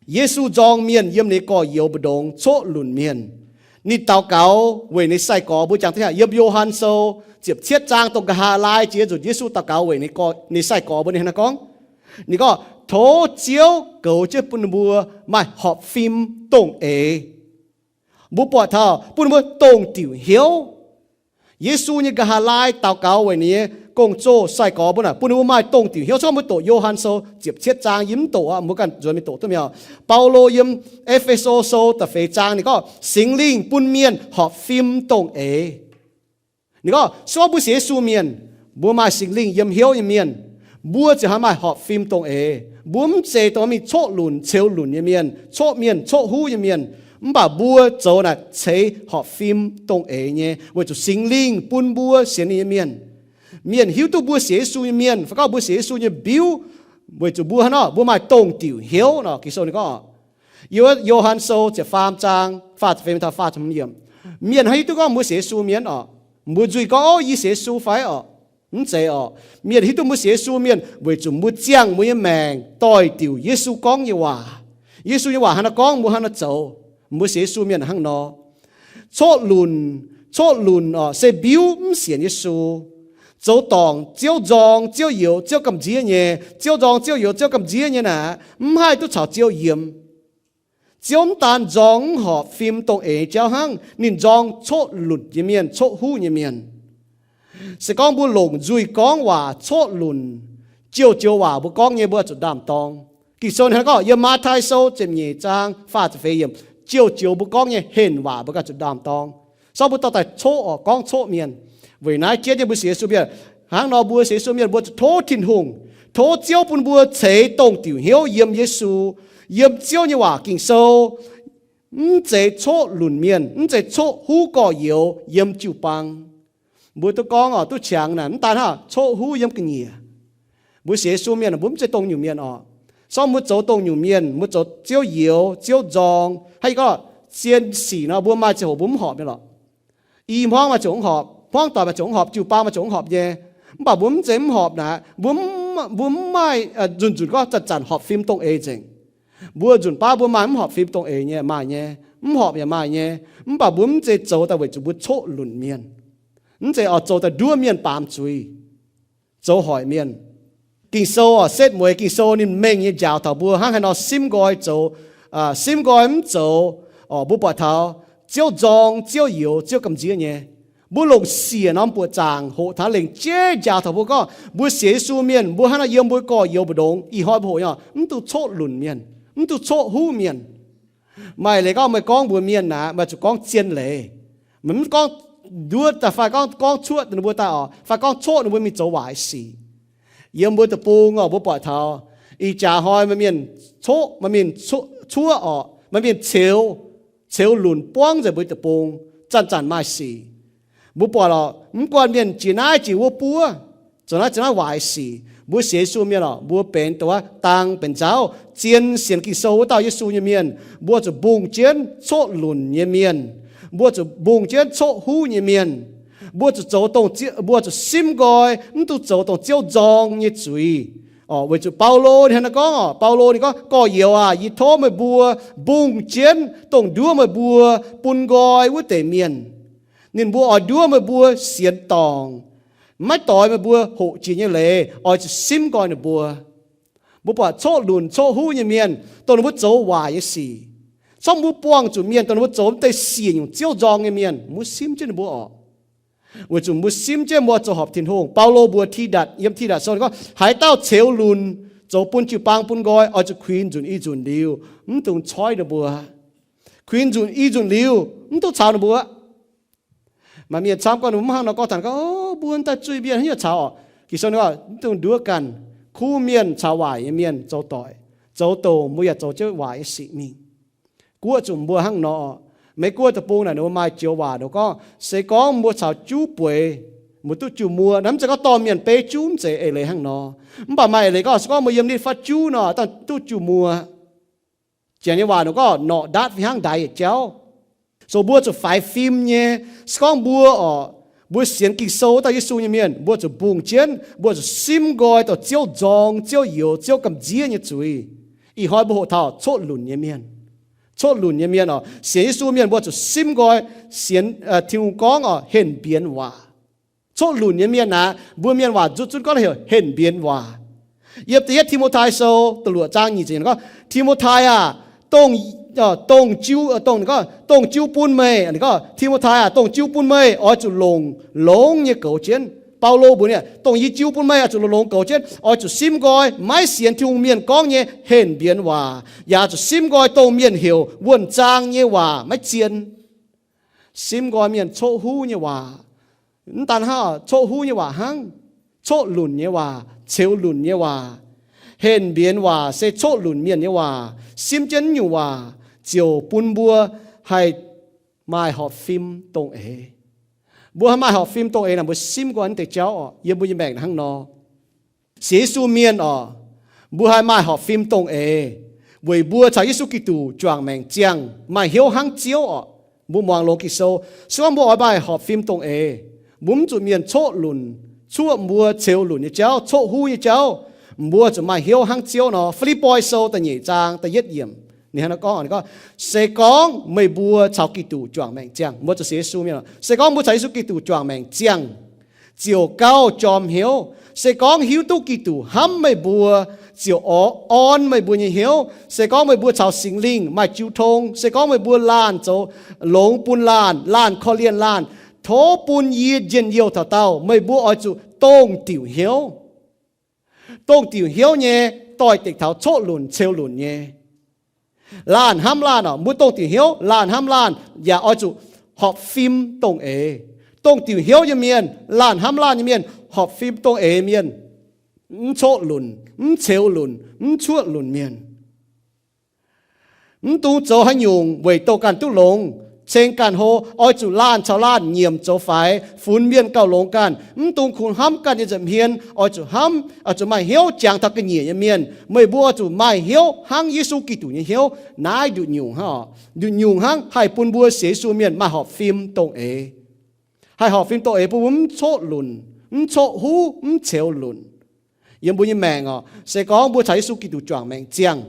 Yesu nzorng mienh yiem ninh gorx-youz mbu'ndongx coqv lunc mienh. Ninh daux gaux weic ninh sai-gorx mbuo, jangx duqv yiem Yo^han Sou ziepc cietv zaang dongh nqa'haav laai jiex nzunc Yesu daux gaux weic ninh sai-gorx mbuo, ninh hnangv naaiv gorngv, ninh gorngv, tov Ziouv goux jienv bun ninh mbuo maaih horpc fim dongh eix. Mbuo buatc taux bun ninh mbuo dongh diuc hnyouv. Yesu nyei nqa'haav laai daux gaux weic ninh nyei gong-zoh sai-gorx mbuo naaic, bun ninh mbuo maaih dongh diuc hnyouv. Cong mbuo doqc Yo^han Sou ziepc cietv zaang, yie mv doqc aqv, mbuo ganh nzuonx mingh doqc duqv mi'aqv. Baulo yiem E^fe^so Sou da'feix zaang ninh gorngv Singx Lingh bun mienh horpc fim dongh eix. Ninh gorngv se gorngv mbuo sienx Yesu mienh, mbuo maaih Singx Lingh yiem hnyouv nyei mienh, mbuo ziouc haih maaih horpc fim dongh eix. Mbuo mv zeiz dongh mingh coqv lunc ceux lunc nyei mienh, coqv mienh coqv huv nyei mienh. Mv baac mbuo zoux naaic ceix horpc fim dongh eix nyei, weic zuqc Singx Lingh bun mbuo sienx ninh nyei mienh. Mienh hiuv duqv mbuo sienx Yesu nyei mienh, fai gorngv mbuo sienx Yesu nyei mbiuv, weic zuqc mbuo hnangv nor mbuo maaih dongh diuc hnyouv nor. Ging-Sou ninh gorngv, Yo^han Sou ziepc faam zaang faah ziepc feix taux faah ziepc hmz yiemc, mienh haih hiuv duqv gorngv mbuo sienx Yesu mienh oc, mbuo nzuih gorngv, Ov, yie sienx Yesu fai oc? Mv zeiz oc. Mienh hiuv duqv mbuo sienx Yesu mienh weic zuqc mbuo ziangh mbuo nyei maengc doix-diuc Yesu gorngv nyei waac. Yesu nyei waac hnangv nor gorngv, mbuo hnangv nor zoux. Mbuo sienx Yesu mienh hnangv nor. Coqv lunc, coqv lunc oc, se mbiuv mv sienx Yesu, zoux dorngc Ziouv nzorng, Ziouv youx, Ziouv gamh nziev nyei. Ziouv nzorng, Ziouv youx, Ziouv gamh nziev nyei naaic, mv haih duqv caux Ziouv yiem. Ziouv mv daan nzorng mv horpc fim dongh eix jauv hnangv, ninh nzorng coqv lunc nyei mienh, coqv huv nyei mienh. Se gorngv mbuo longc nzuih gorngv waac coqv lunc, joux-joux waac mbuo gorngv nyei mbuo zuqc ndaam-dorng. Ging-Sou hnangv gorngv yiem Matv^tai Sou ziepc nyeic zaang faah ziepc feix yiemc, joux-joux mbuo gorngv nyei henh waac mbuo ganh zuqc ndaam-dorng. Sorng mbuo dorh daaih coqv oc, gorngv coqv mienh. Weic naaiv jienv nyei mbuo sienx Yesu mienh, hnangv nor mbuo sienx Yesu mienh mbuo zuqc tov Tin-Hungh, tov Ziouv bun mbuo ceix dongh diuc hnyouv yiem Yesu, yiem Ziouv nyei waac Ging-Sou. Mv zeiz coqv lunc mienh, mv zeiz coqv huv gorx-youz yiem jiu-baang. Mbuo duqv gorngv oc, duqv qangx naaic, mv daan hnangv coqv huv yiem ga'nyiec. Mbuo sienx Yesu mienh mbuo mv zeiz dongh nyungc mienh oc. Sorng mbuo zoux dongh nyungc mienh, mbuo zoux Ziouv youz, Ziouv nzorng, hnangv yie gorngv, zien sic nor mbuo maaih ziangh hoc mbuo mv horpc nyei lorqc. I hmuangv maaih ziouc mv horpc, hmuangv doic maaih ziouc mv horpc, jiu-baang maaih ziouc mv horpc nyei. Mv baac mbuo mv zeiz mv horpc naaic, mbuo mv, mbuo mv maaih, nzunc-nzunc gorngv zanc-zanc horpc fim dongh eix nzengc. Mbuo nzunc baav mbuo maaih mv horpc fim dongh eix nyei, maaih nyei. Mv horpc yaac maaih nyei. Mv baac mbuo mv zeiz zoux daaih weic zuqc mbuo coqv lunc mienh. Mv zeiz oix zoux daaih nduov mienh baamz zuiz, zoux hoic mienh. Ging-Sou oc, setv mueiz Ging-Sou ninh mengh nyei njaaux taux mbuo hnangv haaix nor simv nqoi zoux, simv nqoi mv zoux. Mbuo buatc taux Ziouv nzorng, Ziouv youx, Ziouv gamh nziev nyei. Mbuo longc siec norm buoqc zaangc hoqc taux lengc jeiv njaaux taux mbuo gorngv, mbuo sienx Yesu mienh, mbuo hnangv nor yiem mbuo gorx-youz mbu'ndongx, ih hnoi mbuo hoqc nyei, mv dungx coqv lunc mienh, mv dungx coqv huv mienh. Maaih leiz gorngv meih gorngv mbuox mienh naaic, meih zuqc gorngv zien leiz. Meih mv gorngv nduov daaih fai gorngv, gorngv cuoqv ninh mbuo daaih oc, fai gorngv coqv ninh mbuo mingh zoux waaic sic. Yiem mbuo deic-bung oc, mbuo buatc taux ih jaax hnoi maaih mienh coqv, maaih mienh cuoqv oc, maaih mienh ceux, ceux lunc buangv nzengc mbuo deic-bung, zanc-zanc maaih sic. Mbuo buatc oc, mv guanh mienh jiex naaiv jiex wuov buov, zoux naaiv zoux naaiv waaic sic. Mbuo sienx Yesu mienh oc, mbuo benx dongh wuov dang benx nzauv, zien sienx Ging-Sou wuov dauh Yesu nyei mienh. Mbuo zuqc mbungh jienv coqv lunc nyei mienh. Mbuo zuqc mbungh jienv coqv huv nyei mienh. Mbuo zuqc zoux dongh, mbuo zuqc simv nqoi, mv dungx zoux dongh Ziouv nzorng nyei zuiz. Weic zuqc Baulo ninh hnangv naaiv gorngv oc, Baulo ninh gorngv, gorx-youz aac, yie tov meih mbuo mbungh jienv dongh nduov meih mbuo bun nqoi wuov deix mienh. Ninh mbuo oix nduov meih mbuo sienx dorngc, maiv doix meih mbuo hoqc jiex nyei leiz, oix zuqc simv nqoi ninh mbuo. Mbuo buatc coqv lunc coqv huv nyei mienh, dongh ninh mbuo zoux waaic nyei sic. Corc mbuo buangh zuqc mienh dongh ninh mbuo zoux mv deix siec nyungc Ziouv nzorng nyei mienh, mbuo simv jienv ninh mbuo oc. Weic zuqc mbuo simv jienv mbuo zoux horpc Tin-Hungh. Baulo mbuox Tidatc yiem Tidatc Sou ninh gorngv, haaix dauh ceux lunc, zoux bun jiu-baang bun nqoi, oix zuqc kuinx nzunc i nzunc liuz, mv dungx coiv ninh mbuo. Kuinx nzunc i nzunc liuz, mv dungx caux ninh mbuo. Maaih mienh camv gorngv ninh mbuo mv hnangv nor gorngv taux gorngv, o, mbuo daaih zuiz-mienh haaix nyungc caux oc. Ging-Sou ninh gorngv mv dungx nduov ganh, kuv mienh caux waaic nyei mienh zoux doic, zoux dongh mbuo yaac zoux jienv waaic nyei sic mingh. Guoqv zuqc mbuo hnangv nor. Meiv Guoqv deic-bung naaic ninh mbuo maaih joux waac ninh gorngv, se gorngv mbuo caux juv bueix, mbuo duqv jiu muoqv, naaiv mv zeiz gorngv dorh mienh beiv juv, mv zeiz eix leiz hnangv nor. Mv baac maaih eix leiz gorngv se gorngv mbuo yiem nitv fatv juv nor, dangh duqv jiu muoqv. Janx nyei waac ninh gorngv norqc ndaatv fih hnangv ndaix yietc jauv. So mbuo zuqc faix fim nyei. Se gorngv mbuo oc, mbuo sienx Ging-Sou wuov dauh Yesu nyei mienh, mbuo zuqc mbungh jienv, mbuo zuqc simv nqoi dongh Ziouv nzorng, Ziouv youx, Ziouv gamh nziev nyei zuiz. Ih hnoi mbuo hoqc taux coqv lunc nyei mienh. Coqv lunc nyei mienh oc, sienx Yesu mienh mbuo zuqc simv nqoi sienx Tin-Hungh gorngv oc, henh mbienx waac. Coqv lunc nyei mienh aeqv, mbuo mienh waac nzutv zunv gorngv heuc henh mbienx waac. Yiem da'yietv Ti^mo^tai Sou da'luoqc zaang nyic ziepc gorngv, Ti^mo^tai aah, dongh, dongh jiu, dongh, dongh jiu bun meih, gorngv, Ti^mo^tai aah, dongh jiu bun meih oix zuqc longc longx nyei goux jienv. Baulo mbuox ninh, dongh yie jiu bun meih oix zuqc longx longx goux jienv, oix zuqc simv nqoi maiv sienx Tin-Hungh mienh gorngv nyei henh mbienx waac, yaac zuqc simv nqoi dongh mienh heuc wuonh zaang nyei waac maiv zien. Simv nqoi mienh coqv huv nyei waac. Mv daan hnangv, coqv huv nyei waac hnangv, coqv lunc nyei waac, ceux lunc nyei waac, henh mbienx waac se coqv lunc mienh nyei waac. Simv jienv nyungc waac ziouc bun mbuo haih maaih horpc fim dongh eix. Mbuo haih maaih horpc fim dongh eix naaic, mbuo simv nqoi naaiv deix jauv oc, yiem mbuo nyei maengc hnangv nor. Sienx Yesu mienh oc, mbuo haih maaih horpc fim dongh eix, weic mbuo caux Yesu Giduc juangc maengc ziangh, maaih hnyouv hnangv Ziouv oc. Mbuo muangx longx Ging-Sou, se gorngv mbuo oix maaih horpc fim dongh eix, mbuo mv zuqc mienh coqv lunc, cuoqv mbuo, ceux lunc nyei jauv, coqv huv nyei jauv, mbuo zuqc maaih hnyouv hnangv Ziouv nor. Fi^lipv^poi Sou da'nyeic zaang da'yietv yiemc, ninh hnangv naaiv gorngv, ninh gorngv, se gorngv meih mbuo caux Giduc juangc maengc ziangh, mbuo zuqc sienx Yesu mienh, se gorngv mbuo caux Yesu Giduc juangc maengc ziangh, ziouc gauh jorm hnyouv. Se gorngv hiuv duqv Giduc hnamv meih mbuo, ziouc orn meih mbuo nyei hnyouv. Se gorngv meih mbuo caux Singx Lingh maaih jiu tong, se gorngv meih mbuo laanh zoux longx bun laanh, laanh korv-lienh laanh, tov bun yie njien-youh taux daauh, meih mbuo oix zuqc dongh diuc hnyouv. Dongh diuc hnyouv nyei doix-dekc taux coqv lunc ceux lunc nyei. Laanh hnamv laanh oc, mbuo dongh diuc hnyouv, laanh hnamv laanh, yaac oix zuqc horpc fim dongh eix. Dongh diuc hnyouv nyei mienh, laanh hnamv laanh nyei mienh, horpc fim dongh eix mienh, mv coqv lunc, mv ceux lunc, mv cuoqv lunc mienh. Mv dungx zoux haaix nyungc weic douh ganh duqv longx, ceng ganh hlo. Oix zuqc laanh caux laanh nyiemc zoux faix, funx mienh gauh longx ganh. Mv dungx kungx hnamv ganh nyei nza'hmien. Oix zuqc hnamv, oix zuqc maaih hnyouv jangx taux ga'nyiec nyei mienh. Meih mbuo oix zuqc maaih hnyouv hnangv Yesu Giduc nyei hnyouv. Naaiv nduqc nyungc hnangv oc. Nduqc nyungc hnangv haih bun mbuo sienx Yesu mienh maaih horpc fim dongh eix. Haih horpc fim dongh eix bun mbuo mv coqv lunc, mv coqv huv, mv ceux lunc. Yiem mbuo nyei maengc oc, se gorngv mbuo caux Yesu Giduc juangc maengc ziangh,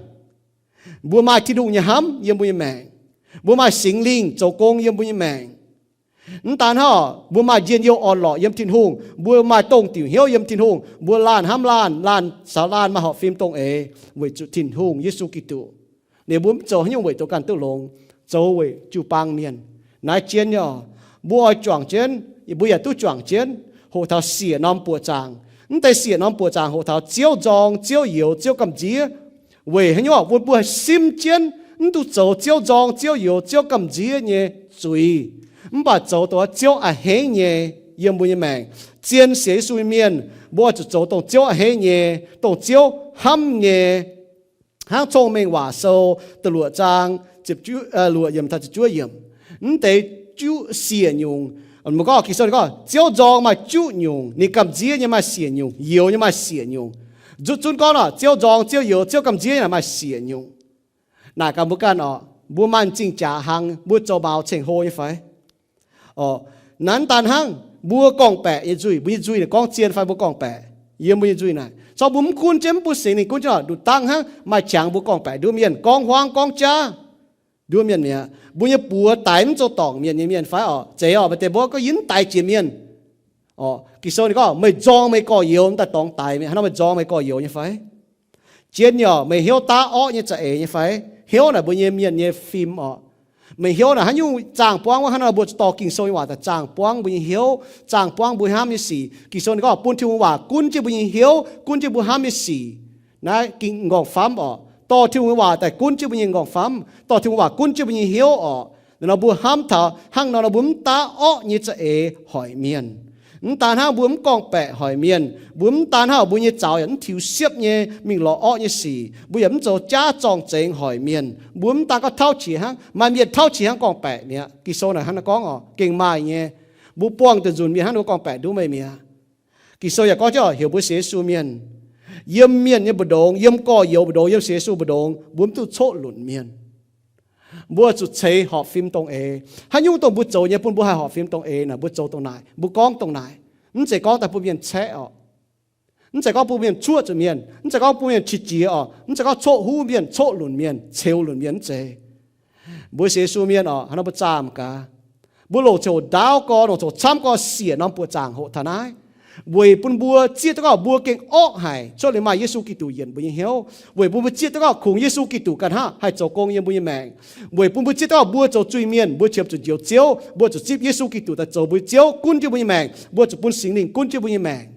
mbuo maaih Tin-Hungh nyei hnamv yiem mbuo nyei maengc. Mbuo maaih Singx Lingh zoux gong yiem mbuo nyei maengc. Mv daan hnangv, mbuo maaih njien-youh orn-lorqc yiem Tin-Hungh. Mbuo maaih dongh diuc hnyouv yiem Tin-Hungh. Mbuo laanh hnamv laanh, laanh caux laanh maaih horpc fim dongh eix weic zuqc Tin-Hungh, Yesu Giduc. Ninh mbuo mv zoux haaix nyungc weic douh ganh duqv longx, zoux weic jiu-baang mienh. Naaiv jien nyei oc. Mbuo oix juangc jienv, mbuo yaac duqv juangc jienv hoqc taux siec norm buoqc zaangc. Mv deix siec norm buoqc zaangc hoqc taux Ziouv nzorng, Ziouv youx, Ziouv gamh nziev. Weic haaix nyungc? Bun mbuo haih simv jienv mv duqv zoux Ziouv nzorng, Ziouv youx, Ziouv gamh nziev nyei zuiz, mv baac zoux dongh Ziouv a'hneiv nyei yiem mbuo nyei maengc. Zien sienx Yesu nyei mienh, mbuo oix zuqc zoux dongh Ziouv a'hneiv nyei, dongh Ziouv hnamv nyei. Hnangv Cong-Mengh Waac Sou da'luoqc zaang luoqc yiemc taux ziepc juov yiemc, mv deix juqv siec nyungc. Mv gorngv Ging-Sou ninh gorngv Ziouv nzorng maaih juqv nyungc, ninh gamh nziev nyei maaih siec nyungc, youx nyei maaih siec nyungc. Nzutv zunv gorngv nor, Ziouv nzorng, Ziouv youx, Ziouv gamh nziev nyei naaic maaih siec nyungc. Naaic gaax mbuo ganh oc, mbuo maaih m'zing jaax hlang mbuo zoux maux ceng-hlo nyei fai? Oc, nanv daan hnangv mbuo gorngv-baeqc nyei nzuih, mbuo nyei nzuih naaic gorngv zien fai mbuo gorngv-baeqc yiem mbuo nyei nzuih naaic. Corc mbuo mv gunv jienv, mv bun Singx Lingh gunv jienv oc, nduqc dangh hnangv maaih qangx mbuo gorngv-baeqc nduov mienh, gorngv huaang gorngv jaav nduov mienh mi'aqv. Mbuo nyei buoz daix mv zoux dorngc mienh nyei mienh fai oc? Zeiz oc, maaih deix mbuo gorngv yie mv daix jiex mienh. Oc, Ging-Sou ninh gorngv meih nzorng meih gorx-youz, mv daaih dorngx daix mienh. Hnangv nor meih nzorng meih gorx-youz nyei fai? Jien nyei oc, meih hnyouv daav orqv nyei za'eix nyei fai? Hnyouv naaic mbuo nyei mienh nyei fim oc. Meih hnyouv naaic haaix nyungc zaangh buangv wuov, hnangv nor mbuo zuqc dorh Ging-Sou nyei waac daaih zaangh buangv mbuo nyei hnyouv, zaangh buangv mbuo hnamv nyei sic. Ging-Sou ninh gorngv bun Tin-Hungh waac gunv jienv mbuo nyei hnyouv, gunv jienv mbuo hnamv nyei sic. Naaiv ging nqorngv-famv oc. Dorh Tin-Hungh waac daaih gunv jienv mbuo nyei nqorngv-famv, dorh Tin-Hungh waac gunv jienv mbuo nyei hnyouv oc. Nor mbuo hnamv taux hnangv nor, nor mbuo mv daav orqv nyei za'eix hoic mienh. Mv daan hnangv mbuo mv gorngv-baeqc hoic mienh, mbuo mv daan hnangv mbuo nyei zaux yaac mv tiux siepv nyei mingh lorz orqv nyei sic, mbuo yaac mv zoux jaav zorng-zengx hoic mienh. Mbuo mv daan gorngv tauv qiex hnangv, maaih mienh tauv qiex hnangv gorngv-baeqc mi'aqv. Ging-Sou naaic hnangv naaiv gorngv oc, gengh maaih nyei. Mbuo buangh deix nzunc mienh hnangv ninh mbuo gorngv-baeqc nduov meih mi'aqv. Ging-Sou yaac gorngv jienv oc, heuc mbuo sienx Yesu mienh, yiem mienh nyei mbu'ndongx, yiem gorx-youz mbu'ndongx, yiem sienx Yesu mbu'ndongx, mbuo mv duqv coqv lunc mienh. Mbuo zuqc ceix horpc fim dongh eix. Haaix nyungc dongh mbuo zoux nyei bun mbuo haih horpc fim dongh eix naaic, mbuo zoux dongh naaic, mbuo gorngv dongh naaic. Mv zeiz gorngv daaih bun mienh caeqv oc. Mv zeiz gorngv bun mienh cuoqv zuqc mienh. Mv zeiz gorngv bun mienh qiex jiez oc. Mv zeiz gorngv coqv huv mienh, coqv lunc mienh, ceux lunc mienh, mv zeiz. Mbuo sienx Yesu mienh oc, hnangv nor mbuo zaah mangc gaax, mbuo longc ziangh hoc ndaauv gorx, longc ziangh hoc camv gorx siec norm buoqc zaangc hoqc taux naaiv, weic bun mbuo zieqv duqv gorngv mbuo gengh orqv haic, cuotv liuz maaih Yesu Giduc yienc mbuo nyei hnyouv. Weic bun mbuo zieqv duqv gorngv kungx Yesu Giduc ganh hnangv haih zoux gong yiem mbuo nyei maengc. Weic bun mbuo zieqv duqv gorngv mbuo zoux zuiz-mienh, mbuo qiemx zuqc njoux Ziouv, mbuo zuqc zipv Yesu Giduc daaih zoux mbuo nyei Ziouv, gunv jienv mbuo nyei maengc, mbuo zuqc bun Singx Lingh gunv jienv mbuo nyei maengc.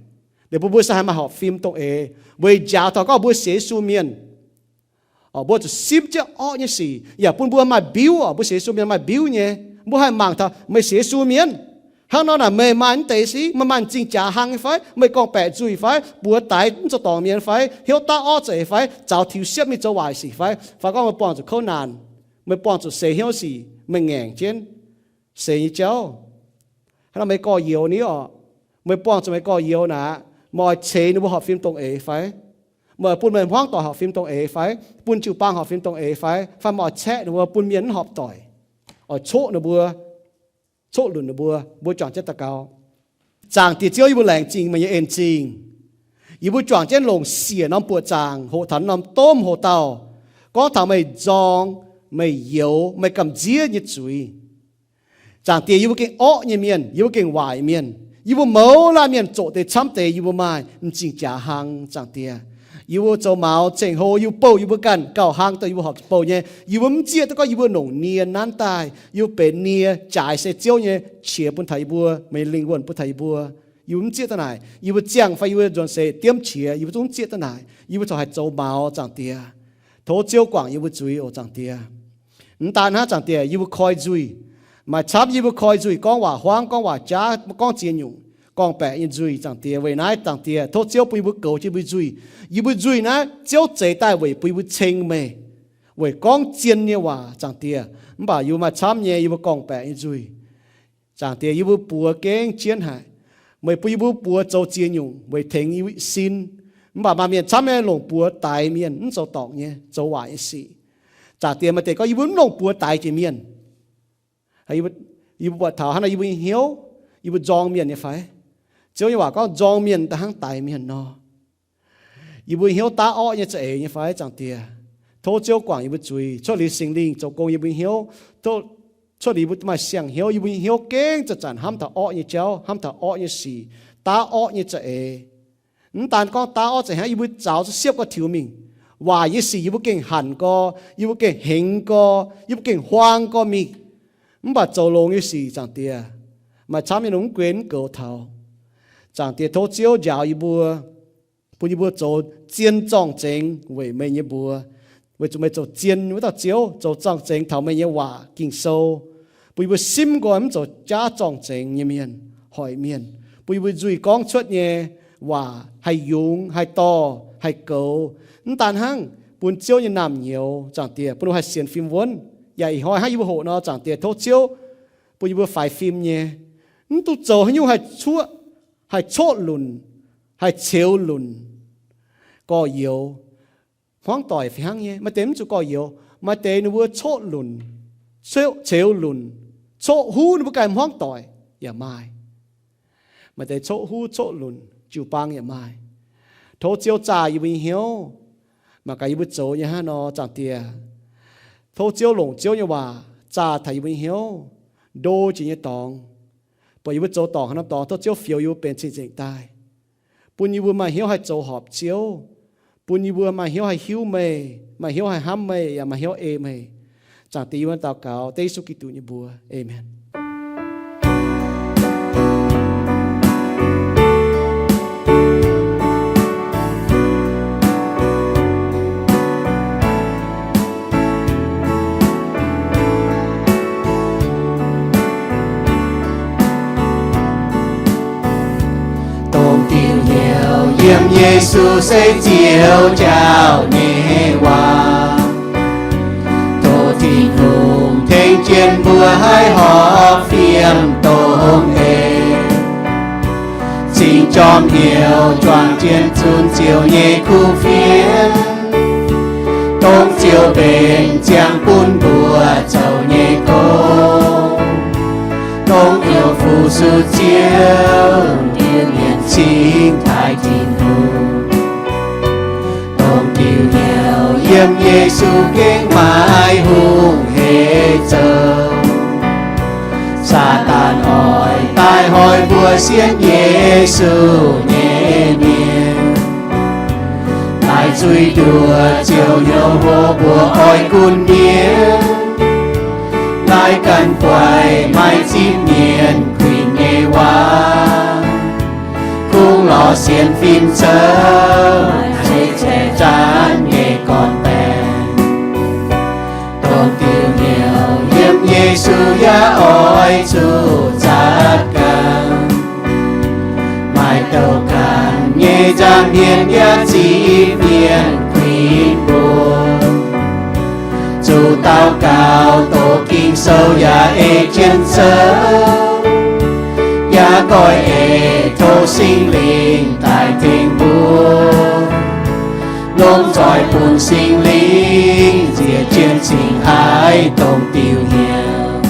Liuz bun mbuo se haih maaih horpc fim dongh eix, weic njaaux taux gorngv mbuo sienx Yesu mienh oc, mbuo zuqc simv jienv orqv nyei sic, yaac bun mbuo maaih mbiuv oc. Mbuo sienx Yesu mienh maaih mbiuv nyei. Mbuo haih mangc taux meih sienx Yesu mienh, hnangv nor naaic meih maaih mv deix sic, meih maaih m'zing jaax hlang nyei fai? Meih gorngv-baeqc nzuih fai? Buoz daix mv zoux dorngc mienh fai? Hnyouv daav orqv za'eix fai? Zaux tiux siepv mingh zoux waaic sic fai? Fai gorngv meih buangh zuqc kouv naanc, meih buangh zuqc seix hnyouv sic, meih ngaengc jienv seix nyei jauv? Hnangv nor meih gorx-youz ni oc, meih buangh zuqc meih gorx-youz naaic, meih oix ceix ninh mbuo horpc fim dongh eix fai? Meih oix bun meih hmuangv doic horpc fim dongh eix fai? Bun jiu-baang horpc fim dongh eix fai? Fai meih oix caeqv ninh mbuo bun mienh mv horpc doic, oix coqv ninh mbuo, coqv lunc ninh mbuo? Mbuo juangc jienv daux gaux. Zaangc Diex Ziouv, yie mbuo laengz zingh meih nyei en zingh. Yie mbuo juangc jienv longc siec norm buoqc zaangc hoqc taux norm domh hoc-dauh, gorngv taux meih nzorng, meih youx, meih gamh nziev nyei zuiz. Zaangc Diex, yie mbuo gengh orqv nyei mienh, yie mbuo gengh waaic mienh, yie mbuo mouz laanh mienh zoqc deix camv deix, yie mbuo maaih m'zing jaax hlang. Zaangc Diex, yie mbuo zoux maux ceng-hlo, yie mbuo bouh yie mbuo ganh gauh hlang dongh yie mbuo horpc zuqc bouh nyei. Yie mbuo mv zieqv duqv gorngv yie mbuo longc nie nanv daaih, yie mbuo benx nie, jaaix se Ziouv nyei qiex bun taux yie mbuo, meih lingh wuonh bun taux yie mbuo. Yie mbuo mv zieqv duqv naaic. Yie mbuo ziangh fai yie mbuo nzuonx seix diemv qiex, yie mbuo zungv mv zieqv duqv naaic. Yie mbuo corc haih zoux maux, Zaangc Diex. Tov Ziouv guangc yie mbuo zuiz oc, Zaangc Diex. Mv daan hnangv, Zaangc Diex, yie mbuo koi nzuih. Maaih camv yie mbuo koi nzuih, gorngv waac huaangv, gorngv waac jaav, gorngv ziex nyungc gorngv-baeqc nyei nzuih, Zaangc Diex. Weic naaiv, Zaangc Diex, tov Ziouv bun yie mbuo goux jienv mbuo nyei nzuih. Yie mbuo nzuih naaiv, Ziouv zeix daaih weic bun yie mbuo ceng meih, weic gorngv zien nyei waac, Zaangc Diex. Mv baac yie mbuo maaih camv nyei yie mbuo gorngv-baeqc nyei nzuih. Zaangc Diex, yie mbuo buoz gengh jienv haic. Meih bun yie mbuo buoz zoux ziex nyungc weic tengx yie mbuo sin. Mv baac maaih mienh camv nyei longc buoz daix mienh, mv zoux dorngc nyei, zoux waaic nyei sic. Zaangc Diex, maaih deix gorngv yie mbuo mv longc buoz daix jiex mienh. Yie mbuo buatc taux hnangv nor yie mbuo nyei hnyouv, yie mbuo nzorng mienh nyei fai? Ziouv nyei waac gorngv nzorng mienh da'hnangv daix mienh nor. Yie mbuo hnyouv daav orqv nyei za'eix nyei fai, Zaangc Diex? Tov Ziouv guangc yie mbuo zuiz, cuotv liuz Singx Lingh zoux gong yie mbuo hnyouv. Tov cuotv liuz yie mbuo maaih siang-hnyouv, yie mbuo hnyouv gengh zanc-zanc hnamv taux orqv nyei jauv, hnamv taux orqv nyei sic, daav orqv nyei za'eix. Mv daan gorngv daav orqv za'eix hnangv, yie mbuo zaux zuqc siepv gorx tiux mingh. Waaic nyei sic yie mbuo gengh hanc gorx, yie mbuo gengh hengx gorx, yie mbuo gengh huaang gorx mingh. Mv baac zoux longx nyei sic, Zaangc Diex, maaih camv nyei longx mv guen mv goux taux. Zaangc Diex, tov Ziouv njaaux yie mbuo, bun yie mbuo zoux zien zorng-zengx weic meih nyei mbuox, weic zuqc meih zoux zien wuov dauh Ziouv, zoux zorng-zengx taux meih nyei waac Ging-Sou, bun yie mbuo simv nqoi mv zoux jaav zorng-zengx nyei mienh, hoic mienh, bun yie mbuo nzuih gorngv cuotv nyei waac haih yungz, haih dorh, haih goux. Mv daan hnangv, bun Ziouv nyei naamh nyouz, Zaangc Diex, bun mbuo haih sienx fim wuonv. Yaac ih hnoi hnangv yie mbuo hoqc nor, Zaangc Diex, tov Ziouv bun yie mbuo faix fim nyei, mv dungx zoux haaix nyungc haih cuoqv, haih coqv lunc, haih ceux lunc gorx-youz, hmuangv doic fih hnangv nyei. Maaih deix mv zuqc gorx-youz, maaih deix ninh mbuo coqv lunc, ceux lunc, coqv huv ninh mbuo ganh hmuangv doic yaac maaih. Maaih deix coqv huv coqv lunc jiu-baang yaac maaih. Tov Ziouv zaah yie mbuo nyei hnyouv, mangc gaax yie mbuo zoux nyei hnangv nor, Zaangc Diex. Tov Ziouv longc Ziouv nyei waac zaah taux yie mbuo nyei hnyouv, ndo jiex nyei dorngx, buatc yie mbuo zoux dorngc haaix norm dorngx, tov Ziouv fioux yie mbuo benx cing-nzengc daaih, bun yie mbuo maaih hnyouv haih zoux horpc Ziouv, bun yie mbuo maaih hnyouv haih hiuv meih, maaih hnyouv haih hnamv meih, yaac maaih hnyouv ei meih. Zaangc Diex, yie mbuo daux gaux dengv Yesu Giduc nyei mbuox. Aamen. Dongh diuh hnyouv yiem Yesu se Ziouv jauv nyei waac. Tov Tin-Hungh tengx jienv mbuo haih horpc fiem dongh ei. Cingx jorm hnyouv juangc jienv zunc Ziouv nyei kuv fienx, dongh Ziouv mbenc ziangh bun mbuo zoux nyei gong, dongh hnyouv fu-sux Ziouv, diuh mienh cingx taaih Tin-Hungh. Dongh diuh hnyouv yiem Yesu gengh maaih hungh heic zoux. Saadaan oix daaih hnoi mbuo sienx Yesu nyei mienh. Naaiv zuiz nduoh ziouc hnyouv hlo mbuo oix gunv mienh. Naaiv ganh guaix maaih zipv mienh kuinx nyei waac, kungx lorz sienx fim ceuv, se ceix zaanv nyei gorn-baengx. Dongh diuh hnyouv yiem Yesu yaac oix zuqc zatv ganh. Maaih douc ganh nyei nzangc mienh yaac zipv mienh kuinx mbuo. Zuqc daux gaux doqc Ging-Sou yaac ei jienv ceuv, yaac goiv eix tov Singx Lingh daaih tengx mbuo. Longc nzoih bun Singx Lingh nziex jienv cingx haiz dongh diuh hnyouv.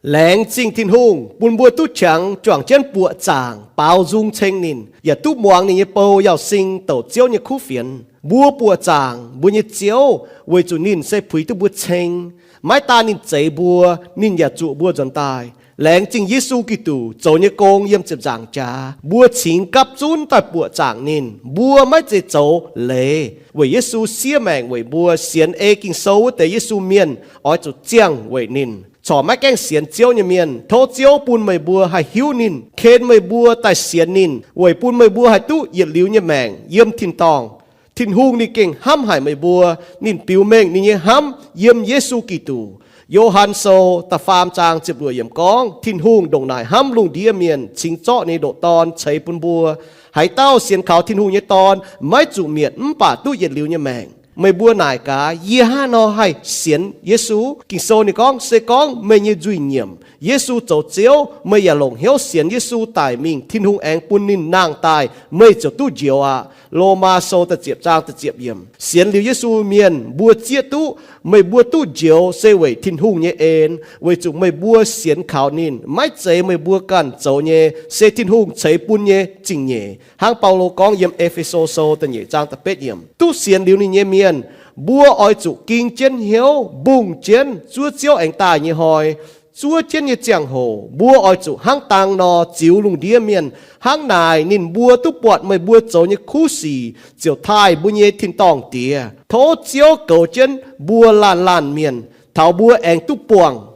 Laengz zingh Tin-Hungh bun mbuo duqv qangx juangc jienv buoqc zaangc baaux nzung ceng ninh, yaac duqv muangx ninh nyei bou Yauz Sing douc Ziouv nyei kuv fienx. Mbuo buoqc zaangc mbuo nyei Ziouv weic zuqc ninh se puix duqv mbuo ceng. Maiv daan ninh zeix mbuo, ninh yaac zuqc mbuo nzuonx daaih. Laengz zingh Yesu Giduc zoux nyei gong yiem ziepc nzaangc jaax, mbuo cingx gapv zunv daaih buoqc zaangc ninh. Mbuo maiv zeiz zoux leiz, weic Yesu siev maengc weic mbuo. Sienx ei Ging-Sou wuov deix Yesu mienh oix zuqc ziangh weic ninh. Corc maiv gaengh sienx Ziouv nyei mienh, tov Ziouv bun meih mbuo haih hiuv ninh, ken meih mbuo daaih sienx ninh, weic bun meih mbuo haih duqv yietc liuz nyei maengc yiem tin-dorngh. Tin-Hungh ninh gengh hnamv haic meih mbuo. Ninh biux mengh ninh nyei hnamv yiem Yesu Giduc. Yo^han Sou da'faam zaang ziepc luoqc yiemc gorngv, Tin-Hungh ndongc naaic hnamv lungh ndiev mienh, cingx zorqv ninh nyei ndoqc Dorn ceix bun mbuo. Haaix dauh sienx kaux Tin-Hungh nyei Dorn maiv zuqc mietc mv baac duqv yietc liuz nyei maengc. Meih mbuo naaic gaax, yie hnangv haaix nor haih sienx Yesu? Ging-Sou ninh gorngv, se gorngv meih nyei nzuih nyiemc, Yesu zoux Ziouv, meih yaac longc hnyouv sienx Yesu daic mingh, Tin-Hungh aengx bun ninh nangh daaih, meih ziouc duqv njoux aqv. Lomaa Sou da'ziepc zaang da'ziepc yiemc. Sienx liuz Yesu mienh mbuo zieqv duqv, meih mbuo duqv njoux se weic Tin-Hungh nyei en, weic zuqc meih mbuo sienx kaux ninh. Maiv zeiz meih mbuo ganh zoux nyei, se Tin-Hungh ceix bun nyei zingh nyeic. Hnangv Baulo gorngv yiem E^fe^so Sou da'nyeic zaang da'betv yiemc. Duqv sienx liuz ninh nyei mienh, mbuo oix zuqc ging jienv hnyouv, mbungh jienv zuov Ziouv aengx daaih nyei hnoi. Zuov jienv nyei ziangh hoc mbuo oix zuqc hnangv dang nor ziux lungh ndiev mienh. Hnangv naaic ninh mbuo duqv buatc meih mbuo zoux nyei kuv sic, ziouc taaih mbuo nyei tin-dorngh Diex. Tov Ziouv goux jienv mbuo laanh laanh mienh. taux mbuo aengx duqv buangh.